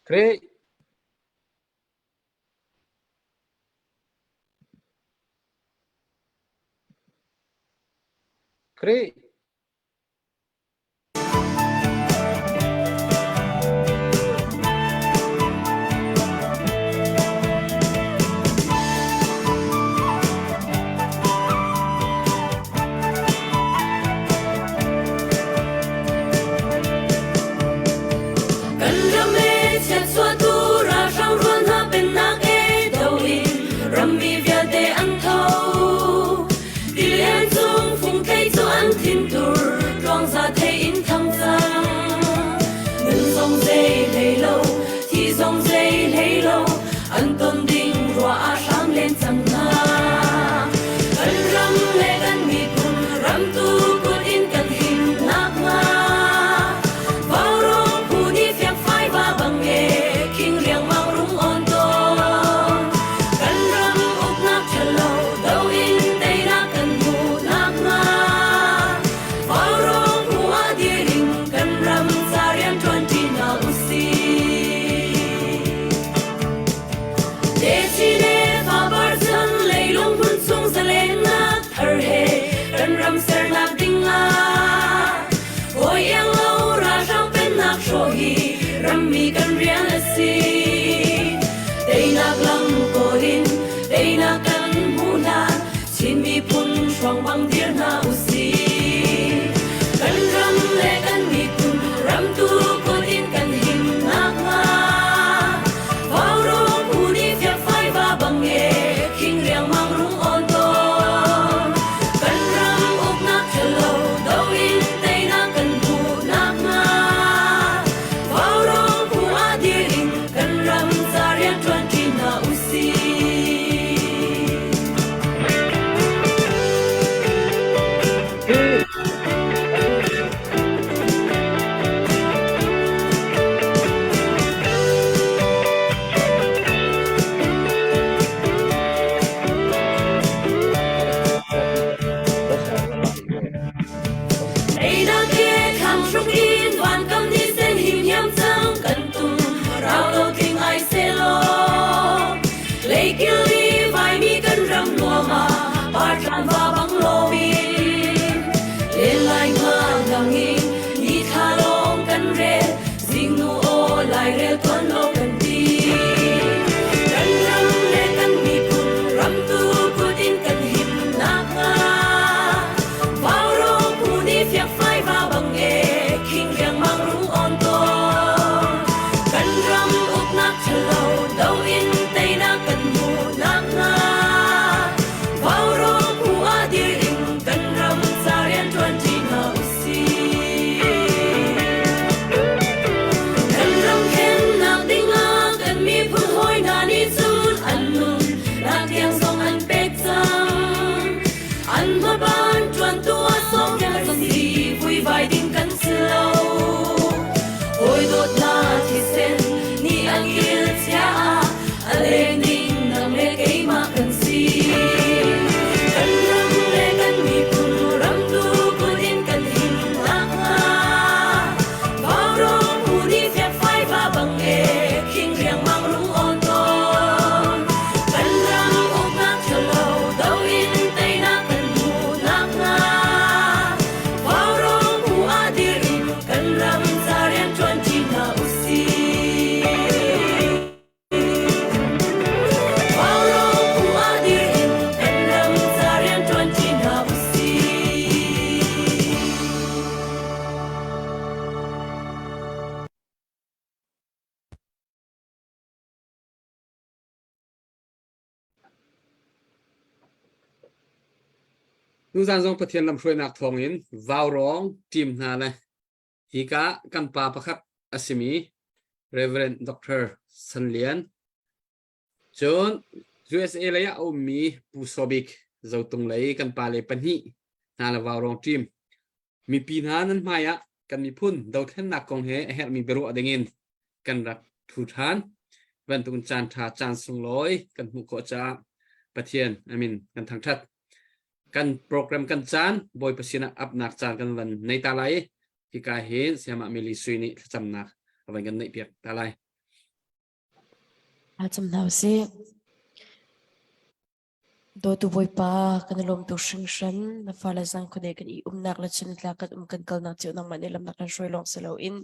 Khrih. Khrih. Kan ram e chiatchuahtu ralhrang rual hna pennak e do in rammi vialte an tho. Tilian cung fungthei cu an thintur tluangza thei in thang cang. Nun zong zei hlei lo, thi zong zei hlei lo, an ton ding ruah ah hram len cang hna. Kan ram le kan miphun ramtu kut in kan him nakhnga Vaurawng phu nih fiangfai va bang e khing riangmang rung on tawn. Kan ram uknak ṭhalo do in teinak kan hmuh nakhnga Vaurawng phu ah dir in kan ram ca rian ṭuanṭi hna usih. Techi le fabar chan leilung hmun chung zalennak thar he kan ram sernak ding ah hawi iang lo ralhrang pennak hrawh hi rammi kan rian a si. Teinak lam kawl in teinak kan hmuh hlan Chin miphun hruang bang dir hna usih. Kan ram le kan miphun ramtu kut in kan him nakhnga Vaurawng phu nih fiakfai va bang e khing riangmang rung awn tawn. Kan ram uknak ṭhalo do in teinak kan hmuh nakhnga Vaurawng phu ah dir in kan ram ca rian ṭuanṭi hna usih. Einak he thlang hruk in vankam ni sen him hiam cang kan tum rau lo tling ai selaw Leikil i vaimi kan ram nuam ah partlan va bang lomin len lai nga ngang in ni thla lawng kan rel zingnu aw lairel tuan lo kan ti kan ram le kan miphun ramtu kut in kan him nakhnga Vaurawng phu nih fiakfai va bang e khing riangmang rung on tawn kan ram uknak ṭhalo do in teinak kan hmuh nakhnga Vaurawng phu ah dir in kan ram ca rian ṭuan ṭi hna usih. Kan ram khennak dingah kan miphun hawi hna nih cun an nun nak tiang zong an pek cang. An hmaban ṭuantu ah sawmrial si vuivai ding kan si lo. Hawi dawtnak thisen nih an kil chia ah a leng ding nang le keimah kan si. Kan ram le kan miphun ramtu kut in kan him nakhnga Vaurawng phu nih fiakfai va bang e khing riangmang rung awn tawn. Kan ram uknak ṭhalo do in teinak kan hmuh nakhnga Vaurawng phu ah dir in kan ram ca rian ṭuanṭi hna usih. Vaurawng phu ah dir in kan ram ca rian ṭuanṭi hna usih. Tuzan zong Pathian lamhruainak thawngin vaurawng team hna le hika kan pa pakhat a simi Reverend Dr. San Lian cun USA lei ah a ummi Pu Sobik Zotung lei kan pa le pahnih hna le vaurawng team Mipi hna nan hmai ah kan miphun dothlennak kong he a herhmi biaruah dingin kan rak ṭhu ṭhan. Bantukin caan ṭha caan sunglawi kan hmuh khawh caah Pathian amin kan thangṭhat. Kan program kan caan Bawipa sinah apnak caan kan van nei ta lai i hika hin Sayamah Mili Sui nih thlacamnak a van kan neih piak ta lai. Thlacam hna usih. Dawtu Bawipa, kan i lawm tuk hringhran. Na fale zang khuade kan i umnak le chuntlak kan um kan kalnak cio nangmah nih lamnak kan hruai lawng si loin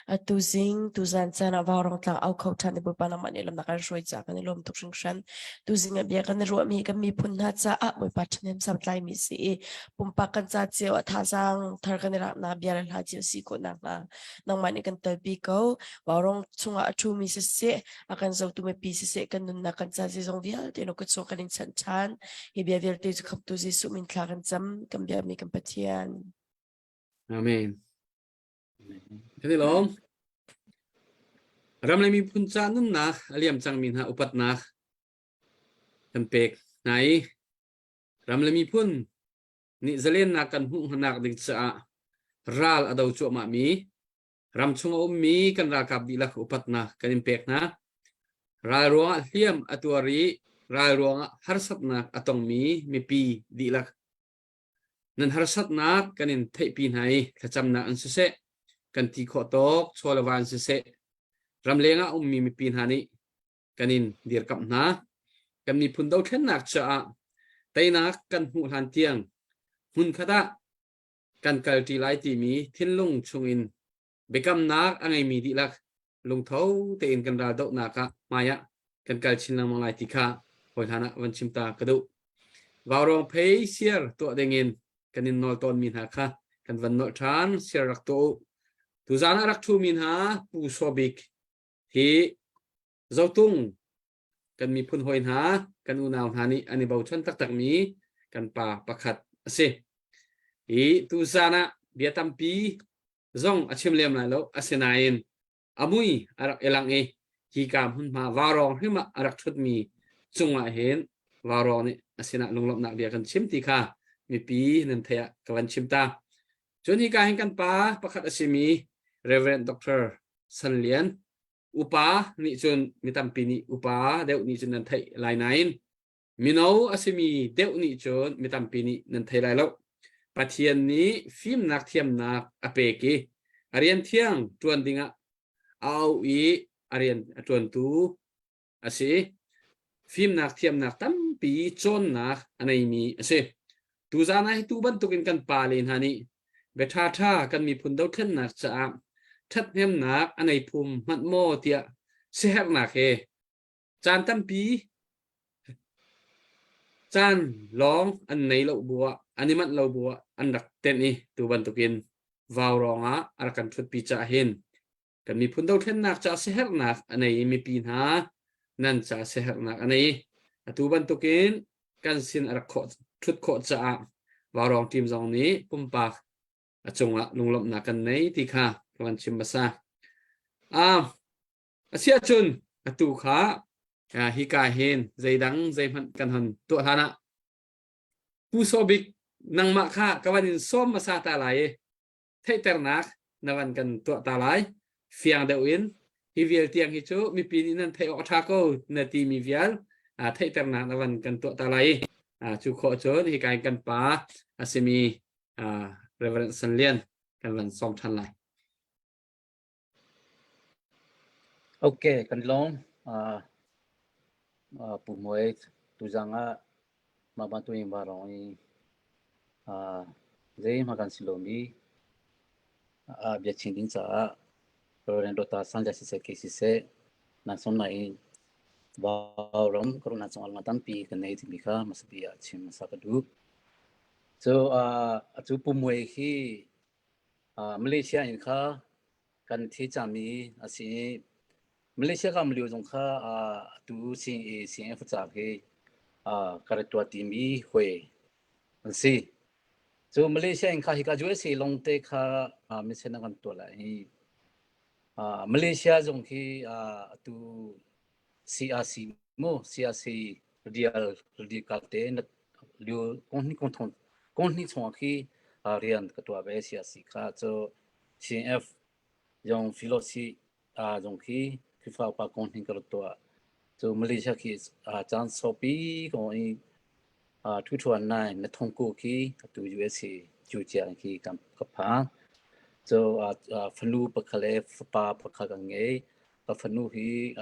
atu zing tuzan caan ah vaurong tlang au kho ṭhan i Bawipa nangmah nih lamnak kan hruai caah kan i lawm tuk hringhran. Tuzing ah bia kan i ruahmi kan miphun hna caah Bawipa ṭhahnem samtlaimi si i pumpak kan ca cio ah thazaang thar kan i laknak bia le hla cio si khawh nakhnga nangmah nih kan telpi ko. Vaurong chungah a ṭhumi siseh, a kan zotu mipi siseh kan nunnak kan ca zeizong vialte na kut chung kan in chanh ṭhan. Hi bia vialte cu khamtu Jesuh min thla kan cam, kan biakmi kan Pathian. Amen. Kan i lawm. Ram le miphun ca nunnak a liam cangmi hna upatnak kan pek hna i ram le miphun nih zalennak kan hmuhnak ding caah ral a do cuahmahmi Ramchung a ummi kan ralkap dihlak upatnak kan in pek hna. Ral ruangah hliam a tuar i ral ruangah harsatnak a tongmi mipi dihlak nan harsatnak kan in theihpi hna i thlacamnak in siseh, kan ti khawh tawk chaw le va in siseh, ramleng ah ummi mipi hna nih kan in dirkamh hna. Kan miphun dothlennak caah teinak kan hmuh hlan tiang hmunkhat ah kan kalṭi lai timi thinlung chungin biakamnak a ngeimi dihlak lungtho tein kan raldohnak ah hmaiah kan kal chin lengmang lai ti kha hawihlan ah van chim ta ka duh. Vaurawng phei siar tuah dingin kan in nawl tawnmi hna kha kan van nolh ṭhan siar rak tuah u. Tuzaan ah rak ṭhumi hna Pu Saw Bik hi Zotung kan miphun hawi hna kan unau hna nih an i bochan taktakmi kan pa pakhat a si. Hi tuzaan ah bia tampi zong a chim lem lai lo asinain a mui a rak i lang i hika hmunhma varawng hrim ah a rak ṭhutmi cungah hin varawng nih a sinah lunglawmhnak bia kan chim ti kha mipi nan theih ah ka van chim ta. Cun hika hin kan pa pakhat a simi Reverend Dr. San Lian upa nih cun mi tampi nih upa deuh nih cun nan theih lai nain mino a simi deuh nih cun mi tampi nih nan thei lai lo. Pathian nih fimnak thiamnak a pek i a rian thiang ṭuan dingah a auh i a rian a ṭuantu a si. Fimnak thiamnak tampi cawnnak a neimi a si. Tuzaan ah hi tu bantukin kan pale hna nih bia ṭhaṭha kan miphun dothlennak caah ṭhathnemnak a nei phum hmanh maw tiah siaherhnak he caan tampi caan lawng an nei lo bu ah an i manh lo bu ah an rak tenh i tu bantukin vaurawng ah a rak kan ṭhutpi caah hin Kan miphun dothlennak ca siaherhnak a nei i mipi hna nan ca siaherhnak a nei. Atu bantukin kan sin a rak khawh ṭhut khawh caah Vaurawng team zong nih pumpak a cungah lunglawmhnak kan nei ti kha ka van chim hmasa. Ah, asiahcun atu kha hika hin zeidang zeihmanh kan hon tuah hlan ah Pu Sawbik nangmah kha ka van in sawm hmasa ta lai i theihternak na van kan tuah ta lai. Fiang deuh in hi vial tiang hi cu mipi nih nan theih awk a ṭha ko na timi vial theihternak na van kan tuah ta lai. Cu khawh cun hika in kan pa a simi Reverend San Lian kan van sawm ṭhan lai. Okay, kan lawm. Pu Muai, tuzang ah mah bantuk in varong i zeihmanh kan si lomi biachim ding caah Reverend Dr. Sanjay siseh, kei siseh, nan sawmnak in vauram ka ruahnak cungah tampi kan nei timi kha hmasa bik ah chim hmasa ka duh. So, atu Pu Muai hi Malaysia in kha kan thi cangmi a si i Malaysia kam lio zong kha atu CNF ca hi ka rak tuah timi hoi an si. Cu Malaysia in kha hika USA lawngte kha mission an kan tuah lai hi. Malaysia zong khi atu CRC mu CRC rial radical te na lio kong kong thong kong hnih chungah khi rian ka tuah ve CRC kha cu CNF zong philosophy zong khi Khrihfa upa kong hnih ka rak tuah. Cu Malaysia khi caan saupi ko i 2009 na thongku khi atu USA cu ciang khi ka phan. Cu fanu pakhat le fapa pakhat kan ngei. Ka fanu hi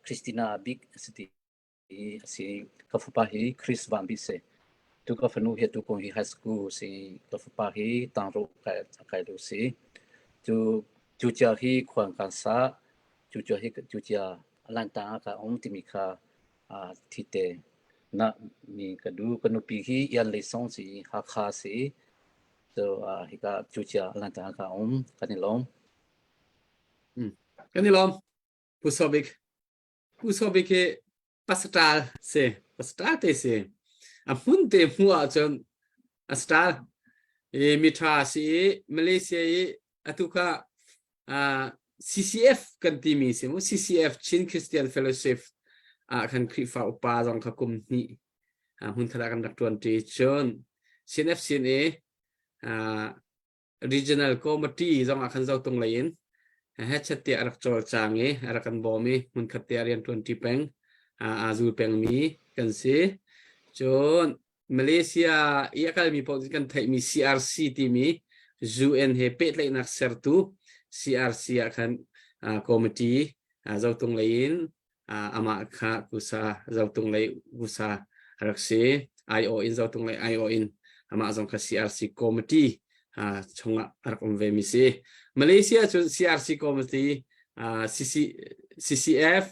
Christina Bik a si ti a si. Ka fapa hi Chris Van Bik si. Tu ka fanu hi tu kum hi high school si. Ka fapa hi tangro kai kai lu si. Tu cu cia hi khuan kan sa. Cu cia hi cu cia lantang ah ka um timi kha thite na mi ka du ka nupi hi Ian Lei Song si Hakha si. So hika cu cia lantang ah ka um kan i lawm. Kan i lawm. Pu Sobik. Pu Sobik hi pastor si. Pastor te si. A hmun te hmu ahcun a star. I mi tha si i Malaysia i atu kha CCF kan timi si mu CCF Chin Christian Fellowship ah khan Khrihfa upa zong kha kum hnih hmun khat ah kan rak tuan ṭi cun CNF CNA regional committee zong ah khan zotung lei in hechet tiah a rak cawlcang i a rak kan bawm i hmunkhat te ah rian ṭuanṭi peng aa zul pengmi kan si. Cun Malaysia i a kalmi paoh kan theihmi CRC timi UN he pehtlaihnak sertu CRC ah khan committee zotung lei in amah kha kusa zotung lei kusa a rak si IO in zotung lei IO in amah zong kha CRC committee chungah a rak um ve mi si Malaysia cu CRC committee CC, CCF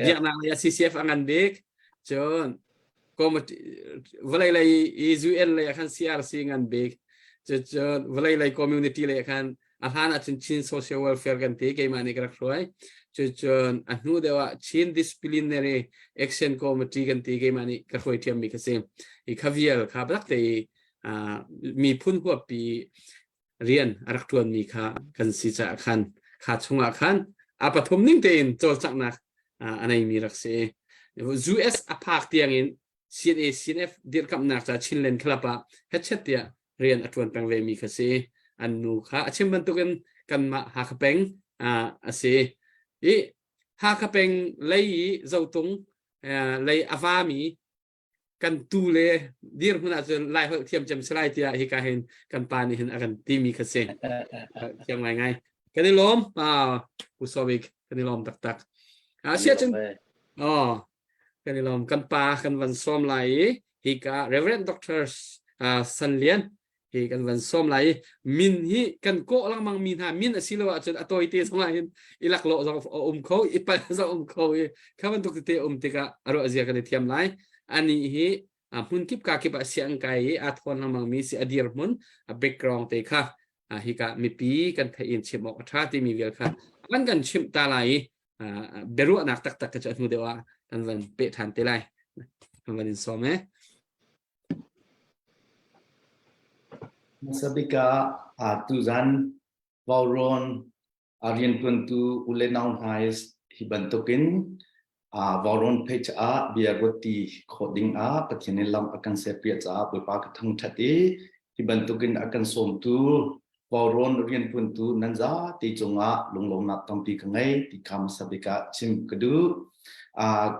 biaknak lei ah CCF a ngan bik cun committee vawlei lei i UN lei ah khan CRC ngan bik cun vawlei lei community lei ah khan a hlan ah cun Chin Social Welfare kan ti keimah nih ka rak hruai cucun a hnu deuh ah Chin Disciplinary Action Committee kan ti keimah nih ka hruai ṭhiammi ka si i kha vial kha biatak te i miphun huappi rian a rak ṭuanmi kha kan si caah khan kha chungah khan a pathum ning tein cawlcanghnak a neimi rak si US a phak tiangin CNA CNF dirkamhnak ca Chinland Club ah hechet tiah rian a ṭuan peng vemi kha si. An nu kha a chim bantukin kanmah Hakha peng a si. I Hakha peng lei i Zotung lei a vami kan tu le dirhmun ahcun Lai holh thiam cem si lai tiah hika hin kan pa nih hin a kan timi kha si. Thiam ngaingai. Kan i lawm. Pu Sawik, kan i lawm taktak. Sia cun, oh, kan i lawm kan pa kan van sawm lai i hika Reverend Dr. San Lian hi kan van sawm lai i min hi kan kawh lengmang mi hna min a si lo ahcun a tawite zong ah hin i laklawh zong a um kho i pal zong um kho i kha bantuk tete um tikah a ruah zia kan i thiam lai ani hi hmun kip ka kip ah siang kai i aa thawn lengmang mi si a dir hmun a background te kha hika mipi kan theih in chim awk a ṭha timi vial kha an kan chimh ta lai i biaruahnak taktak ka cu a hnu deuh ah kan van peh ṭhan te lai kan van in sawm e Hmasa bik ah tuzan Vauron a riantuantu u le nau hna hi bantukin Vauron page ah bia ruatti khawh ding ah Pathian in lam a kan serpiak caah Bawipa ka thangṭhat i hi bantukin a kan sawmtu Vauron riantuantu nan zate cungah lunglawmnak tampi ka ngei ti kha hmasa bik ah chim ka duh.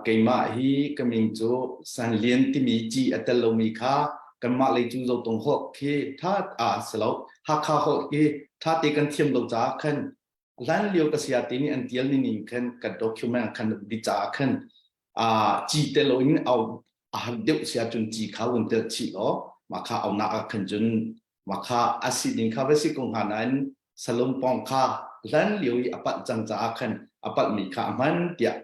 Keimah hi ka min cu San Lian timi ci a tel lomi kha kanmah lei cu Zotung holh khi ṭha ah si lo Hakha holh hi ṭha te kan thiam lo caah khan hlan lio ka sia te nih an tial ning in khan ka document khan di caah khan ci te lo in au a har deuh sia cun ci kha vun tel chih law mah kha au nak ah khan cun mah kha a si ding kha va si ko hnga nain salom pong kha hlan lio i a palh cang caah khan a palhmi kha a hman tiah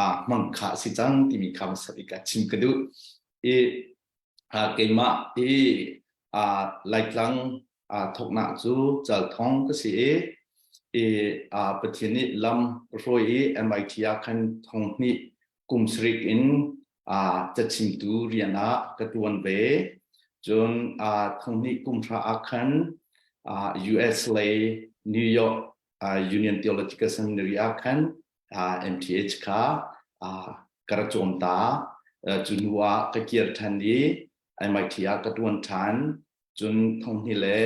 a hmang kha a si cang timi kha hmasa bik ah chim ka duh i keimah hi Laitlang thawknak cu Calthong ka si i i Pathian nih lam hruai i MIT ah khan thong hnih kum sarih in cachimtu rian ah ka tuan ve. Cun thong hnih kum hra ah khan US lei New York Union Theological Seminary ah khan MTH kha ka ra cawn ta. Cu hnu ah ka kir ṭhan i MIT ah ka ṭuan ṭhan. Cun thonghni le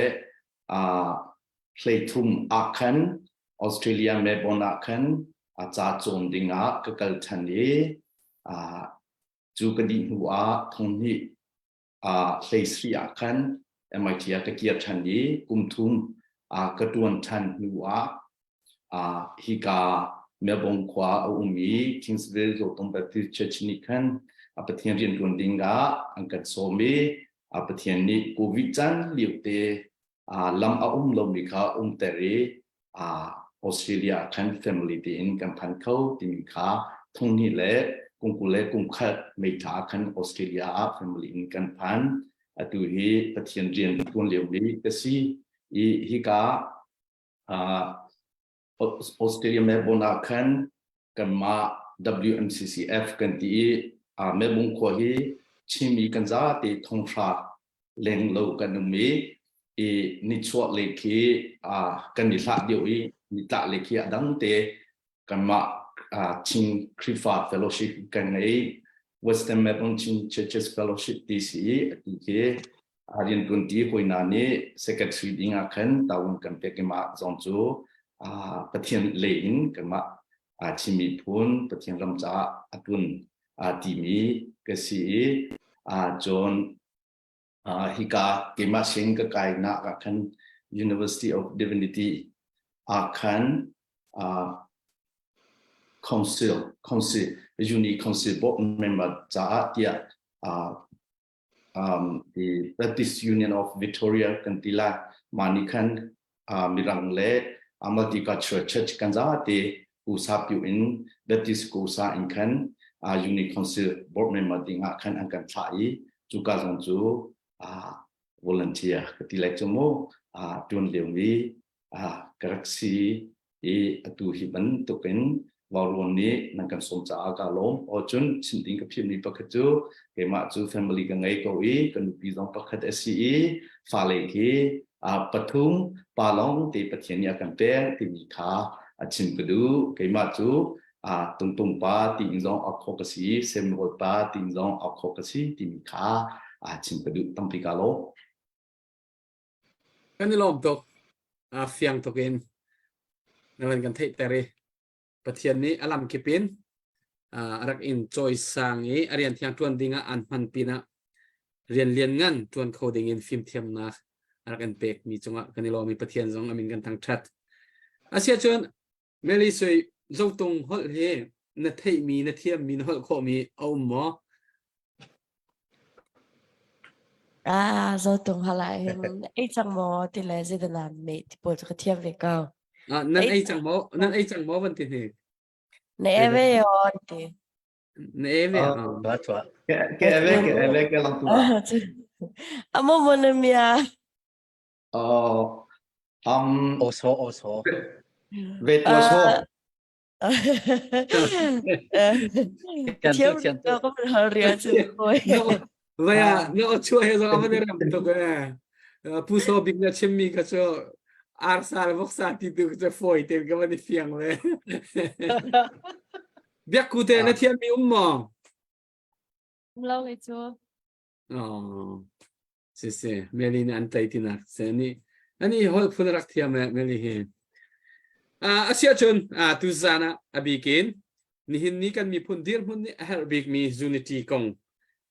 hleithum ah khan Australia Melbourne ah khan ca cawn ding ah ka kal ṭhan i cu ka dih hnu ah thonghnih hleisri ah khan MIT ah ka kir ṭhan i kum thum ka ṭuan ṭhan hnu ah hika. Melbourne khua a um i Kingsville Zotung Baptist Church nih khan a Pathian rianṭuan ding ah an kan sawm i a Pathian nih COVID caan lio te lam a um lomi kha umter i Australia ah khan family tein kan phan kho timi kha thonghnih le kum 20 le kum khat May thla ah khan Australia ah family in kan phan. Atu hi Pathian rian tuan liomi ka si i hika Australia Melbourne ah khan kanmah WMCCF kan ti i Melbourne khua hi Chinmi kan zate thonghra leng lo kan um i i nichuah lei khi kan i hlah deuh i nitlah lei khi a dang te kanmah Chin Khrihfa Fellowship kan ngei Western Melbourne Chin Churches Fellowship ti si i ati khi rianṭuanṭi hawi hna nih secretary ding ah khan tawun kan pek i mah zong cu Pathian lei in kanmah Chin miphun Pathian ram caah a ṭun timi ka si i cun hika keimah sin ka kainak ah khan University of Divinity ah khan council council uni council board member caah tiah um, the Baptist Union of Victoria kan ti lai mah nih khan uh, mirang le uh, multicultural church kan zate kusa piu in Baptist kusa in khan uh, Uni Council board member ding ah khan an kan thlah i cuka zong cu uh, volunteer ka ti lai cu mu uh, tuan lio mi uh, ka rak si i atu hi bantukin Vauruan nih nan kan sawm caah ka lawm. Aw cun chim ding ka philhmi pakhat cu keimah cu family ka ngei ko i ka nupi zong pakhat a si i fale khi pathum pa lawng te Pathian nih a kan pek timi kha a chim ka duh. Keimah cu tungtung pa tiin zong a khawh ka si, semrawl pa tiin zong a khawh ka si timi kha a chim ka duh. Tampi ka lawm. Kan i lawm tuk. A fiang tuk in na van kan theihter i Pathian nih a lamkip in a rak in cawisang i a rian thiang ṭuan ding ah aan hman pinah rian lian ngan ṭuan kho ding in fimthiamnak a rak in pekmi cungah kan i lawm i Pathian zong a min kan thangṭhat. Asiahcun Mary Sui Zotung holh hi na theihmi, na thiammi, na holh khawhmi a um maw? Ah, Zotung hala hin ei cang maw ti le zeidah me ti pawl cu ka thiam ve ko. Ah, nan ei cang maw? Nan ei cang maw van ti hnik? Na e ve yon ti. Na e ve. Ba chua. Ke ke ve ke ve ke lang tu. Amo mo na mia. Oh, um, Oso oso. Ve tu so. Thiam ka van hal ria cu koi. Vaya, na chua he zong avan ram tuk eh. Pu so bik na chimmi kha cu arsa le voksa ti tu cu foi te ka van i fiang le. Biak ku te na thiam mi um maw? Lo le cu. Oh. Si si, Meli nih an tei tinak si. Ani ani holh phun rak thiam eh Meli hi. Uh, a siah cun uh, tuzan ah a bikin nihin ni kan miphun dirhmun nih a herh bikmi unity kong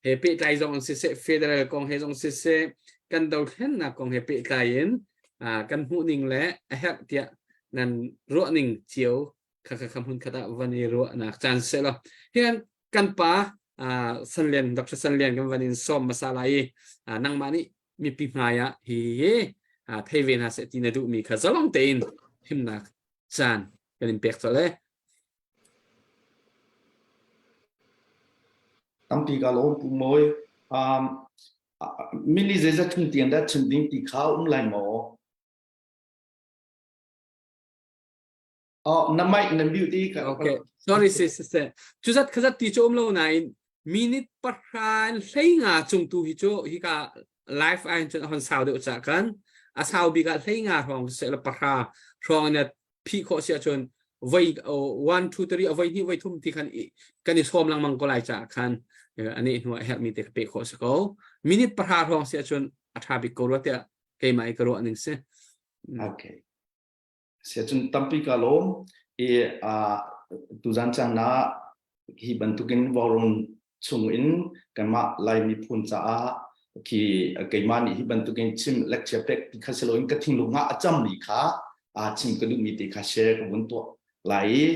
he pehtlai zong siseh federal kong he zong siseh kan dothlennak kong he pehtlai in uh, kan hmuhning le a herh tiah nan ruahning cio kha kha kha hmun khat ah van i ruahnak caan seh law hian kan pa San Lian Dr. San Lian kan van in sawm hmasa lai i nangmah nih mipi hmai ah hi hi thei ve hna seh ti na duhmi kha zalong tein himnak caan kan in pek colh e. Tampi ka lawm Pu Mawi. Um, mini zeizat chung tiang dah chim ding ti kha um lai maw? Oh, na mic na mute i ka Okay. Sorry si si si. Cu zat kha zat ti cu um lo nain minute pahra in hlei nga cung tu hi cu hika live ah cun a hon sau deuh ca kan a sau bik ah hlei nga hrawng seh la pahra hrawng in phih khawh si ahcun voi 1 2 3 a voi hnih voi thum ti khan kan i sawm lengmang ko lai caah khan ani hnu a herhmi te ka pe khawh si ko minute pahra hrawng si ahcun a ṭha bik ko rua tiah keimah i ka ruah ning si. Okay. Siacun tampi ka lawm i uh, tuzan caan ah hi bantukin vauron chungin kanmah Lai miphun caah khi keimah nih hi bantukin chim lecture pek ti kha siloin ka thinglung ah a cammi kha uh, chim ka duhmi te kha share ka vun tuah lai i.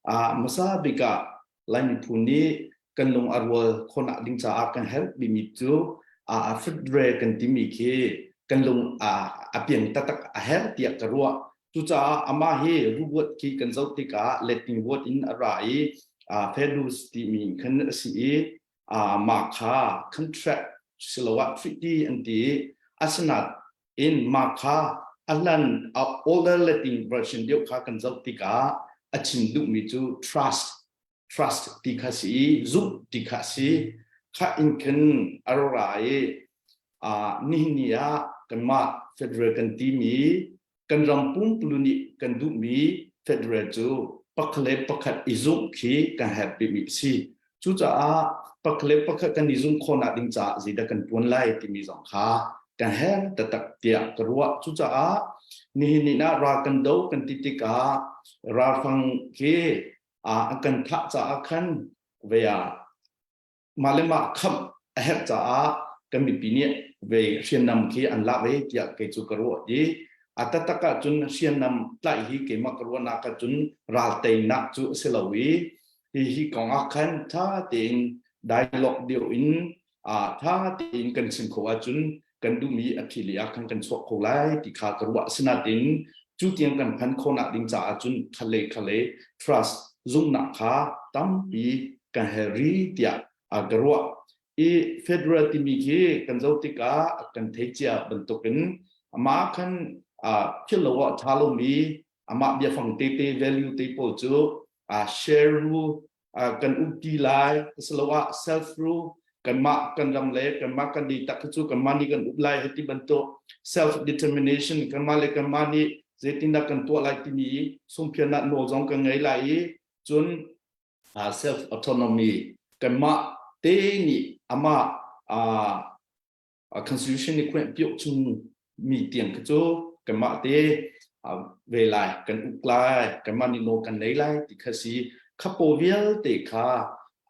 Hmasa bik ah Lai miphun nih kan lung a rual khawhnak ding caah kan herh bimi cu fedre kan timi khi kan lung a piang taktak a herh tiah ka ruah. Cucaah amah hi ruwat khi kan zoh tikah Latin word in a ra i fedus timi khan a si i mah kha contract siloah treaty an ti i asinain in mah kha a hlan older Latin version deuh kha kan zoh tikah a chim duhmi cu trust trust ti kha si i zumh ti kha si kha in khin a ra i nihin ni ah kanmah federal kan timi kan ram pumpulu nih kan duhmi federal cu pakhat le pakhat i zumh khi kan herh bikmi a si. Cucaah pakhat le pakhat kan i zumh khawhnak ding caah zeidah kan tuan lai timi zong kha kan herh taktak tiah ka ruah. Cucaah nihin ni ah ral kan do kan ti tikah ralfang khi a kan thah caah khan ve ah mah le mah khamh a herh caah kan mipi nih ve hriamnam khi an lak ve tiah kei cu ka ruah i a taktak ahcun hriamnam tlaih hi keimah ka ruahnak ahcun ral teinak cu a si lo i hi hi kong ah khan tha tein dialogue deuh in tha tein kan chim kho ahcun kan duhmi a phi li ah khan kan chuak kho lai ti kha ka ruah asinain cu tiang kan phan khawhnak ding caah cun khale khale trust zumhnak kha tampi kan hel ri tiah ka ruah i federal timi khi kan zoh tikah kan thei cia bantukin amah khan thil lo ah tha lomi amah biafang tete value te pawl cu share rule kan umti lai asiloah self rule kanmah kan ram le kanmah kan ni tak cu kanmah nih kan up lai heti bantuk self determination kanmah le kanmah nih zeitindah kan tuah lai timi sungphiannak nawl zong kan ngei lai i cun self autonomy kanmah te nih amah constitution nih khuanh piok chung mi tiang kha cu kanmah te ve lai kan uk lai kanmah nih nawl kan nei lai ti kha si khapo vialte kha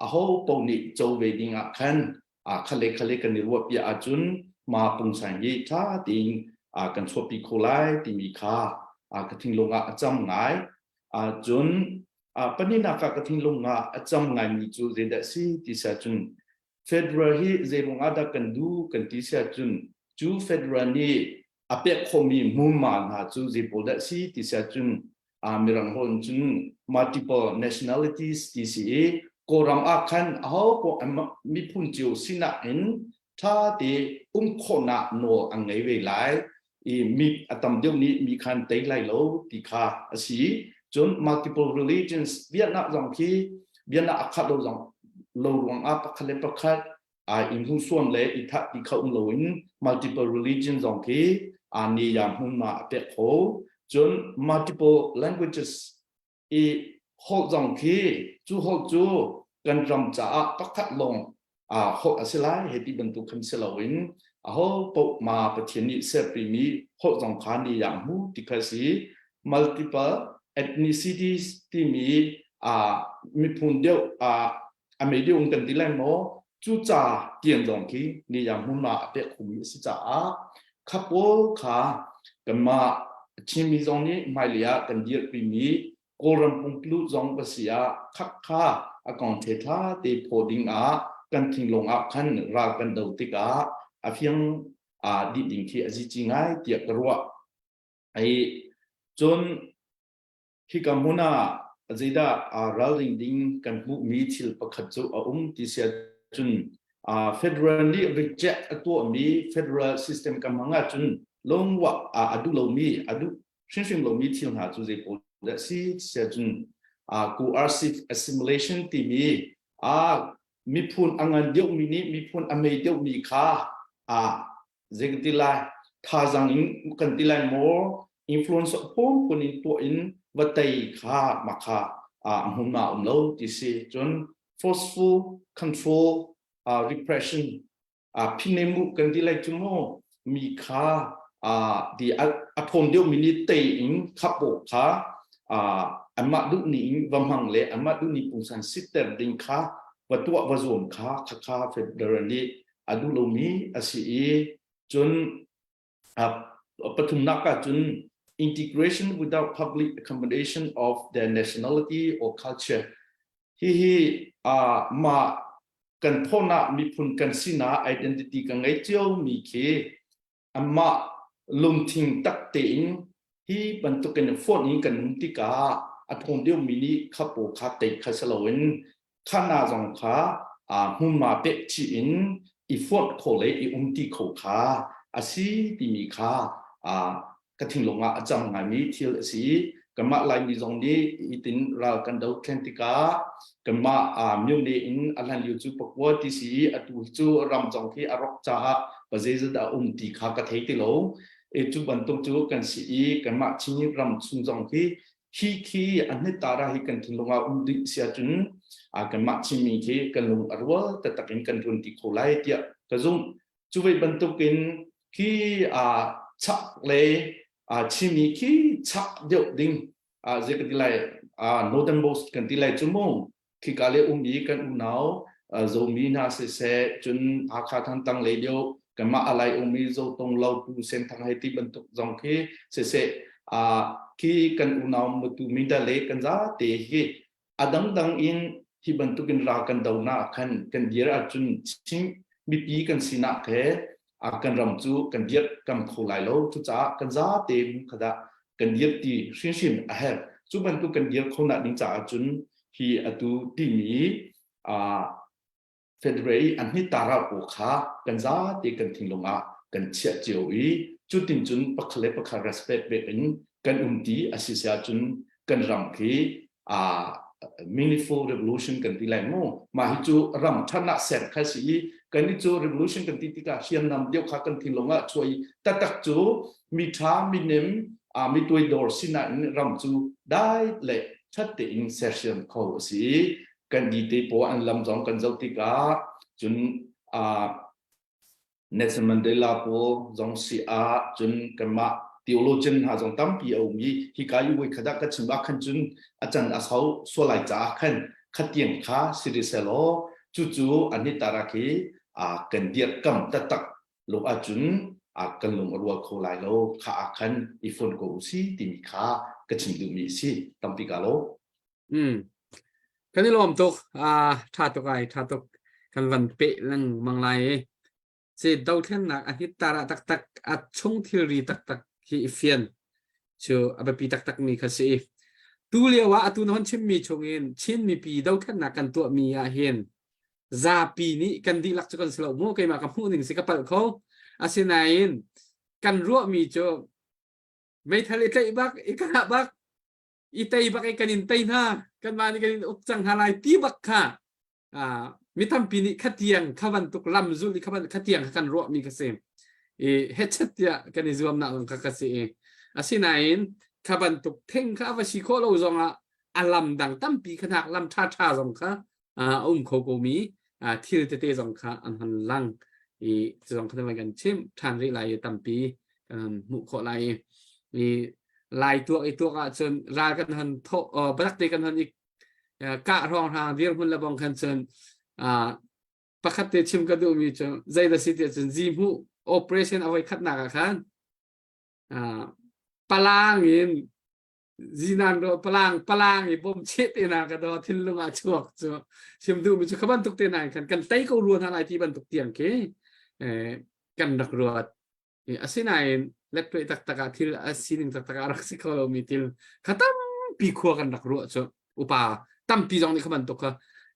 aho paoh nih co ve ding ah khan khale khale kan i ruah piah ahcun ma pungsan hi tha tein kan chuahpi kho lai timi kha ka thinglung ah a cam ngai cun pahnihnak ah ka thinglung ah a cam ngaimi cu zeidah si ti si ahcun Federal hi zeiruang ah dah kan duh kan ti si ahcun cu federal nih a pek khawhmi hmunhma hna cu zei pawl dah si ti si ahcun mirang holh in cun multiple nationalities ti si i Kawlram ah khan aho poah miphun cio sinak in ṭha te um khawhnak nawl an ngei ve lai i mi a tam deuh nih mi khan tei lai lo ti kha a si cun multiple religions biaknak zong khi biaknak a khat lo zong lo ruang ah pakhat le pakhat ai in hmuhsuam le i thah ti kho um loin multiple religion zong khi aa ni ya hmun ma a pek kho cun multiple languages i holh zong khi cu holh cu kan ram caah pakhat lawng holh a si lai hei ti bantuk khan si loin aho paoh ma Pathian nih serpimi holh zong kha ni yang hmu ti kha si multiple ethnicities timi miphun deuh a mei deuh kan ti lai maw cu ca tian zong khi ni yang hmun ma a pek khumi a si caah kha pawl kha kanmah Chinmi zong nih hmailei ah kan dirpimi Kawlram pungplut zong ka si ah khak kha a kong the tha te phaw ding ah kan thinglung ah khan ral kan do tikah a fiang a dih ding khi a zici ngai tiah ka ruah. Ai cun Hika hmun ah zeidah aa ralring ding kan hmuhmi thil pakhat cu a um ti si ahcun federal nih reject a tuahmi federal system kan hmang ahcun lungwah a duh lomi a duh hrimhrim lomi thil hna cu zei pawl dah si ti ahcun coercive assimilation timi miphun a ngan deuhmi nih miphun a mei deuhmi kha zei kan ti lai thazaang in kan ti lai maw influence phunphun in tuah in va tei kha mah kha hmun ah um lo ti si cun forceful control repression phinemu kan ti lai cu mu mi kha ti a thawm deuh mi nih tei in khapo kha anmah duh ni in va hmang le anmah duh ni pungsan sitter ding kha va tuah va zuam kha khakha federal nih a duh lomi a si i cun pathumnak ah cun. integration without public accommodation of their nationality or culture. Hihi uh, ma kan phona miphun kan sina identity ka ngei cio mi khi amah lungthin tak tein hi bantukin phone in kan um tikah a thawng deuhmi nih kha paw kha tei kha si loin khana zong kha hmunhma pek chih in i fonh kho le i umti kho kha a si timi kha ka thinlung ah a cam ngaimi thil a si. Kanmah Laimi zong nih itin ral kan do thlen tikah kanmah myone in a hlan lio cu pakua ti si i atu hi cu ram zong khi a rawk caah pazeizat a um ti kha ka thei ti lo. E cu bantuk cu kan si i kanmah Chin ram chung zong khi hi khi a hnittara hi kan thinlung ah um dih si ahcun kanmah Chinmi khi kan lung a rual taktak in kan run ti kho lai tiah ka zumh. Cu ve bantukin khi chak le Chinmi khi chak deuh ding zei ka ti lai northern most kan ti lai cu mu khika le um i kan unau Zomi hna siseh cun Hakha Thantlang lei deuh kanmah alai um i Zotong Lautu Senthang hei ti bantuk zong khi siseh khi kan unau Matu Minda le kan zate hi a dangdang in hi bantukin ral kan do na khan kan dir ahcun Chin mipi kan sinak he kan ram cu kan dir kam kho lai lo. Cucaah kan zate khadah kan dir ti hrimhrim a herh. Cu bantuk kan dir kho nak ding caah cun hi atu timi federal i an hnitara pawl kha kan zate kan thinlung ah kan chiah cio i cutin cun pakhat le pakhat respect pek in kan um ti a si sia cun kan ram khi meaningful revolution kan ti lai mu. Mah hi cu ram ṭhatnak ser kha si i kan i cu revolution kan ti tikah hriamnam deuh kha kan thinlung ah chuai taktak cu mi ṭha mi nem mi tuaidor sinain ram cu dai le ṭhat tein sersiam kho a si i kan di te pawl an lam zong kan zoh tikah cun Nelson Mandela pawl zong si ah cun kanmah theologian hna zong tampi a um i hika i voi khat ah ka chim ah khan cun a can a sau sual lai caah khan khatiang kha si rih selaw cucu an hi tara khi kan dirhkam taktak lo ahcun kan lung a rual kho lai lo kha ah khan i fon ko u si timi kha ka chim duhmi a si. Tampi ka lo. Mm. Kan i lawm tuk. Ah, ṭha tuk ai, ṭha tuk. Kan van peh lengmang lai i. Si dothlennak a hit tar ah taktak a chung thilri taktak hi i fian cu a biapi taktak mi kha si. Tu lio ah atu na hon chimmi chungin Chin mipi dothlennak kan tuahmi ah hin zapi nih kan dihlak cu kan si lo mu keimah ka hmuh ning si ka palh kho. Asinain kan ruahmi cu meithal i tlaih bak i kah bak i tei bak i kan in tei hna kanmah nih kan in uk cang hna lai ti bak kha mi tampi nih khatiang kha bantuk lam zul i kha khatiang kha kan ruahmi kha si i hechet tiah kan i zuamnak zong kha ka si i asinain kha bantuk theng kha va si khawh lo zongah a lam dang tampi kha hnak lam ṭha ṭha zong kha a um kho ko mi thil tete zong kha an han lang i cu zong kha kan chim ṭhan rih lai i tampi kan hmuh khawh lai i lai tuak i tuak ahcun ral kan han thawh batak te kan han i kah hrawng hrang dirhmun le bong khan cun pakhat te chim ka duhmi cu zei da si tiah cun zi hmuh operation a voi khatnak ah khan palang in zinan ro palang palang i bom chet te na ka do thinlung ah chuak cu chim duhmi cu kha bantuk te na khan kan tei ko ruan hna lai ti bantuk tiang khi kan rak ruat. Asinain letpeh taktak ah thil a sining taktak ah rak si kho lomi thil kha tampi khua kan rak ruah cu upa tampi zong nih kha bantuk kha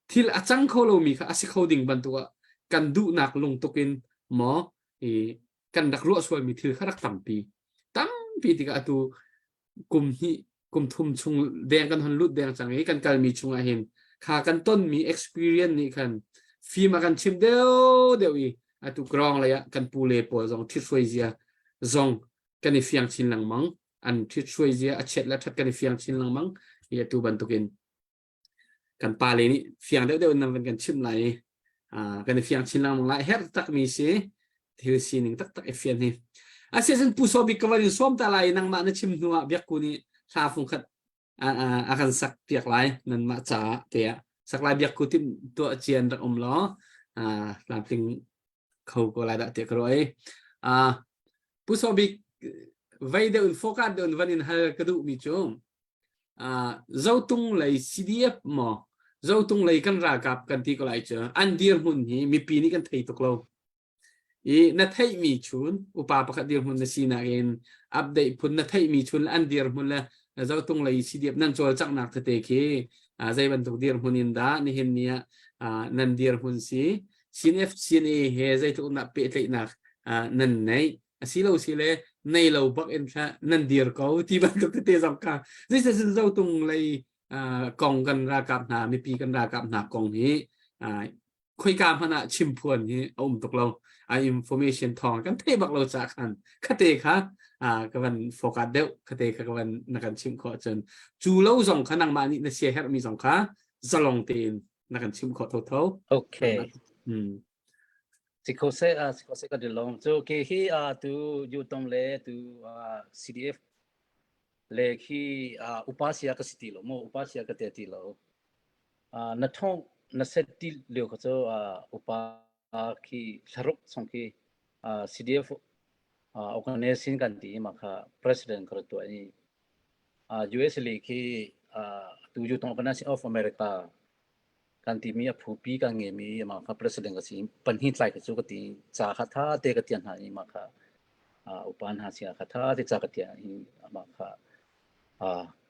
thil a cang kho lomi kha a si kho ding bantuk ah kan duhnak lungtuk in maw i kan rak ruah sualmi thil kha rak tampi tampi tikah atu kum hnih kum thum chung deng kan hon lut deng cang i kan kalmi chungah hin kha kan tonmi experience nih khan fim a kan chim deuh deuh i atu grong lei ah kan pu le pawl zong ṭhithruai zia zong kan i fiang chin lengmang. An ṭhithruai zia a chiat le ṭhat kan i fiang chin lengmang i atu bantukin kan pa le nih fiang deuh deuh in nan van kan chimh lai i kan i fiang chin lengmang lai. Herh takmi si thil sining taktak i fian hi. Asiahcun Pu Sawbik ka van in sawm ta lai i nangmah na chim hnu ah Biakku nih hla fungkhat a kan sak piak lai nanmah caah tiah sak lai. Biakku tim tuah cian rak um law tlamtling kho ko lai dah tiah ka ruah i Pu Sawbik. vei deuh in focus deuh in van in hal ka duh mi cu Zotung lei CDF maw Zotung lei kan ralkap kan ti ko lai cu an dirhmun hi mipi nih kan thei tuk lo. I na theihmi chun upa pakhat dirhmun na sinak in update phun na theihmi chun an dirhmun le Zotung lei CDF nan cawlcanghnak tete khi zei bantuk dirhmun in dah nihin ni ah nan dirhmun si CNF CNA he zeitluk in dah pehtlaihnak nan neih asilo si le nei lo bak in thla nan dir ko ti bantuk tete zong kha zeicahcun zotung lei kong kan ralkap hna mipi kan ralkap hna kong hi khoika hmanh ah chimphuan hi a um tuk lo a information thawng kan theih bak lo ca khan khate kha ka van focus deuh khate kha ka van na kan chimh khawh cun cu lo zong kha nangmah nih na sia herhmi zong kha zalong tein na kan chimh khawh thotho okay Si kho seh, si kho seh kan i lawm. Cu ke hi tu Yutong le tu CDF le khi upa sia ka si ti lo mu, upa sia ka te ti lo. Na thong na set ti lio kha cu upa khi thlaruk chung khi CDF organization kan ti ma kha president ka tuah i US le khi tu Yutong Organization of America kan timi a phupi kan ngeimi amah kha president ka si panhi tlai ka cu ka ti ca kha tha te ka tian hna i mah kha upa hna sia kha tha te ca ka tian i amah kha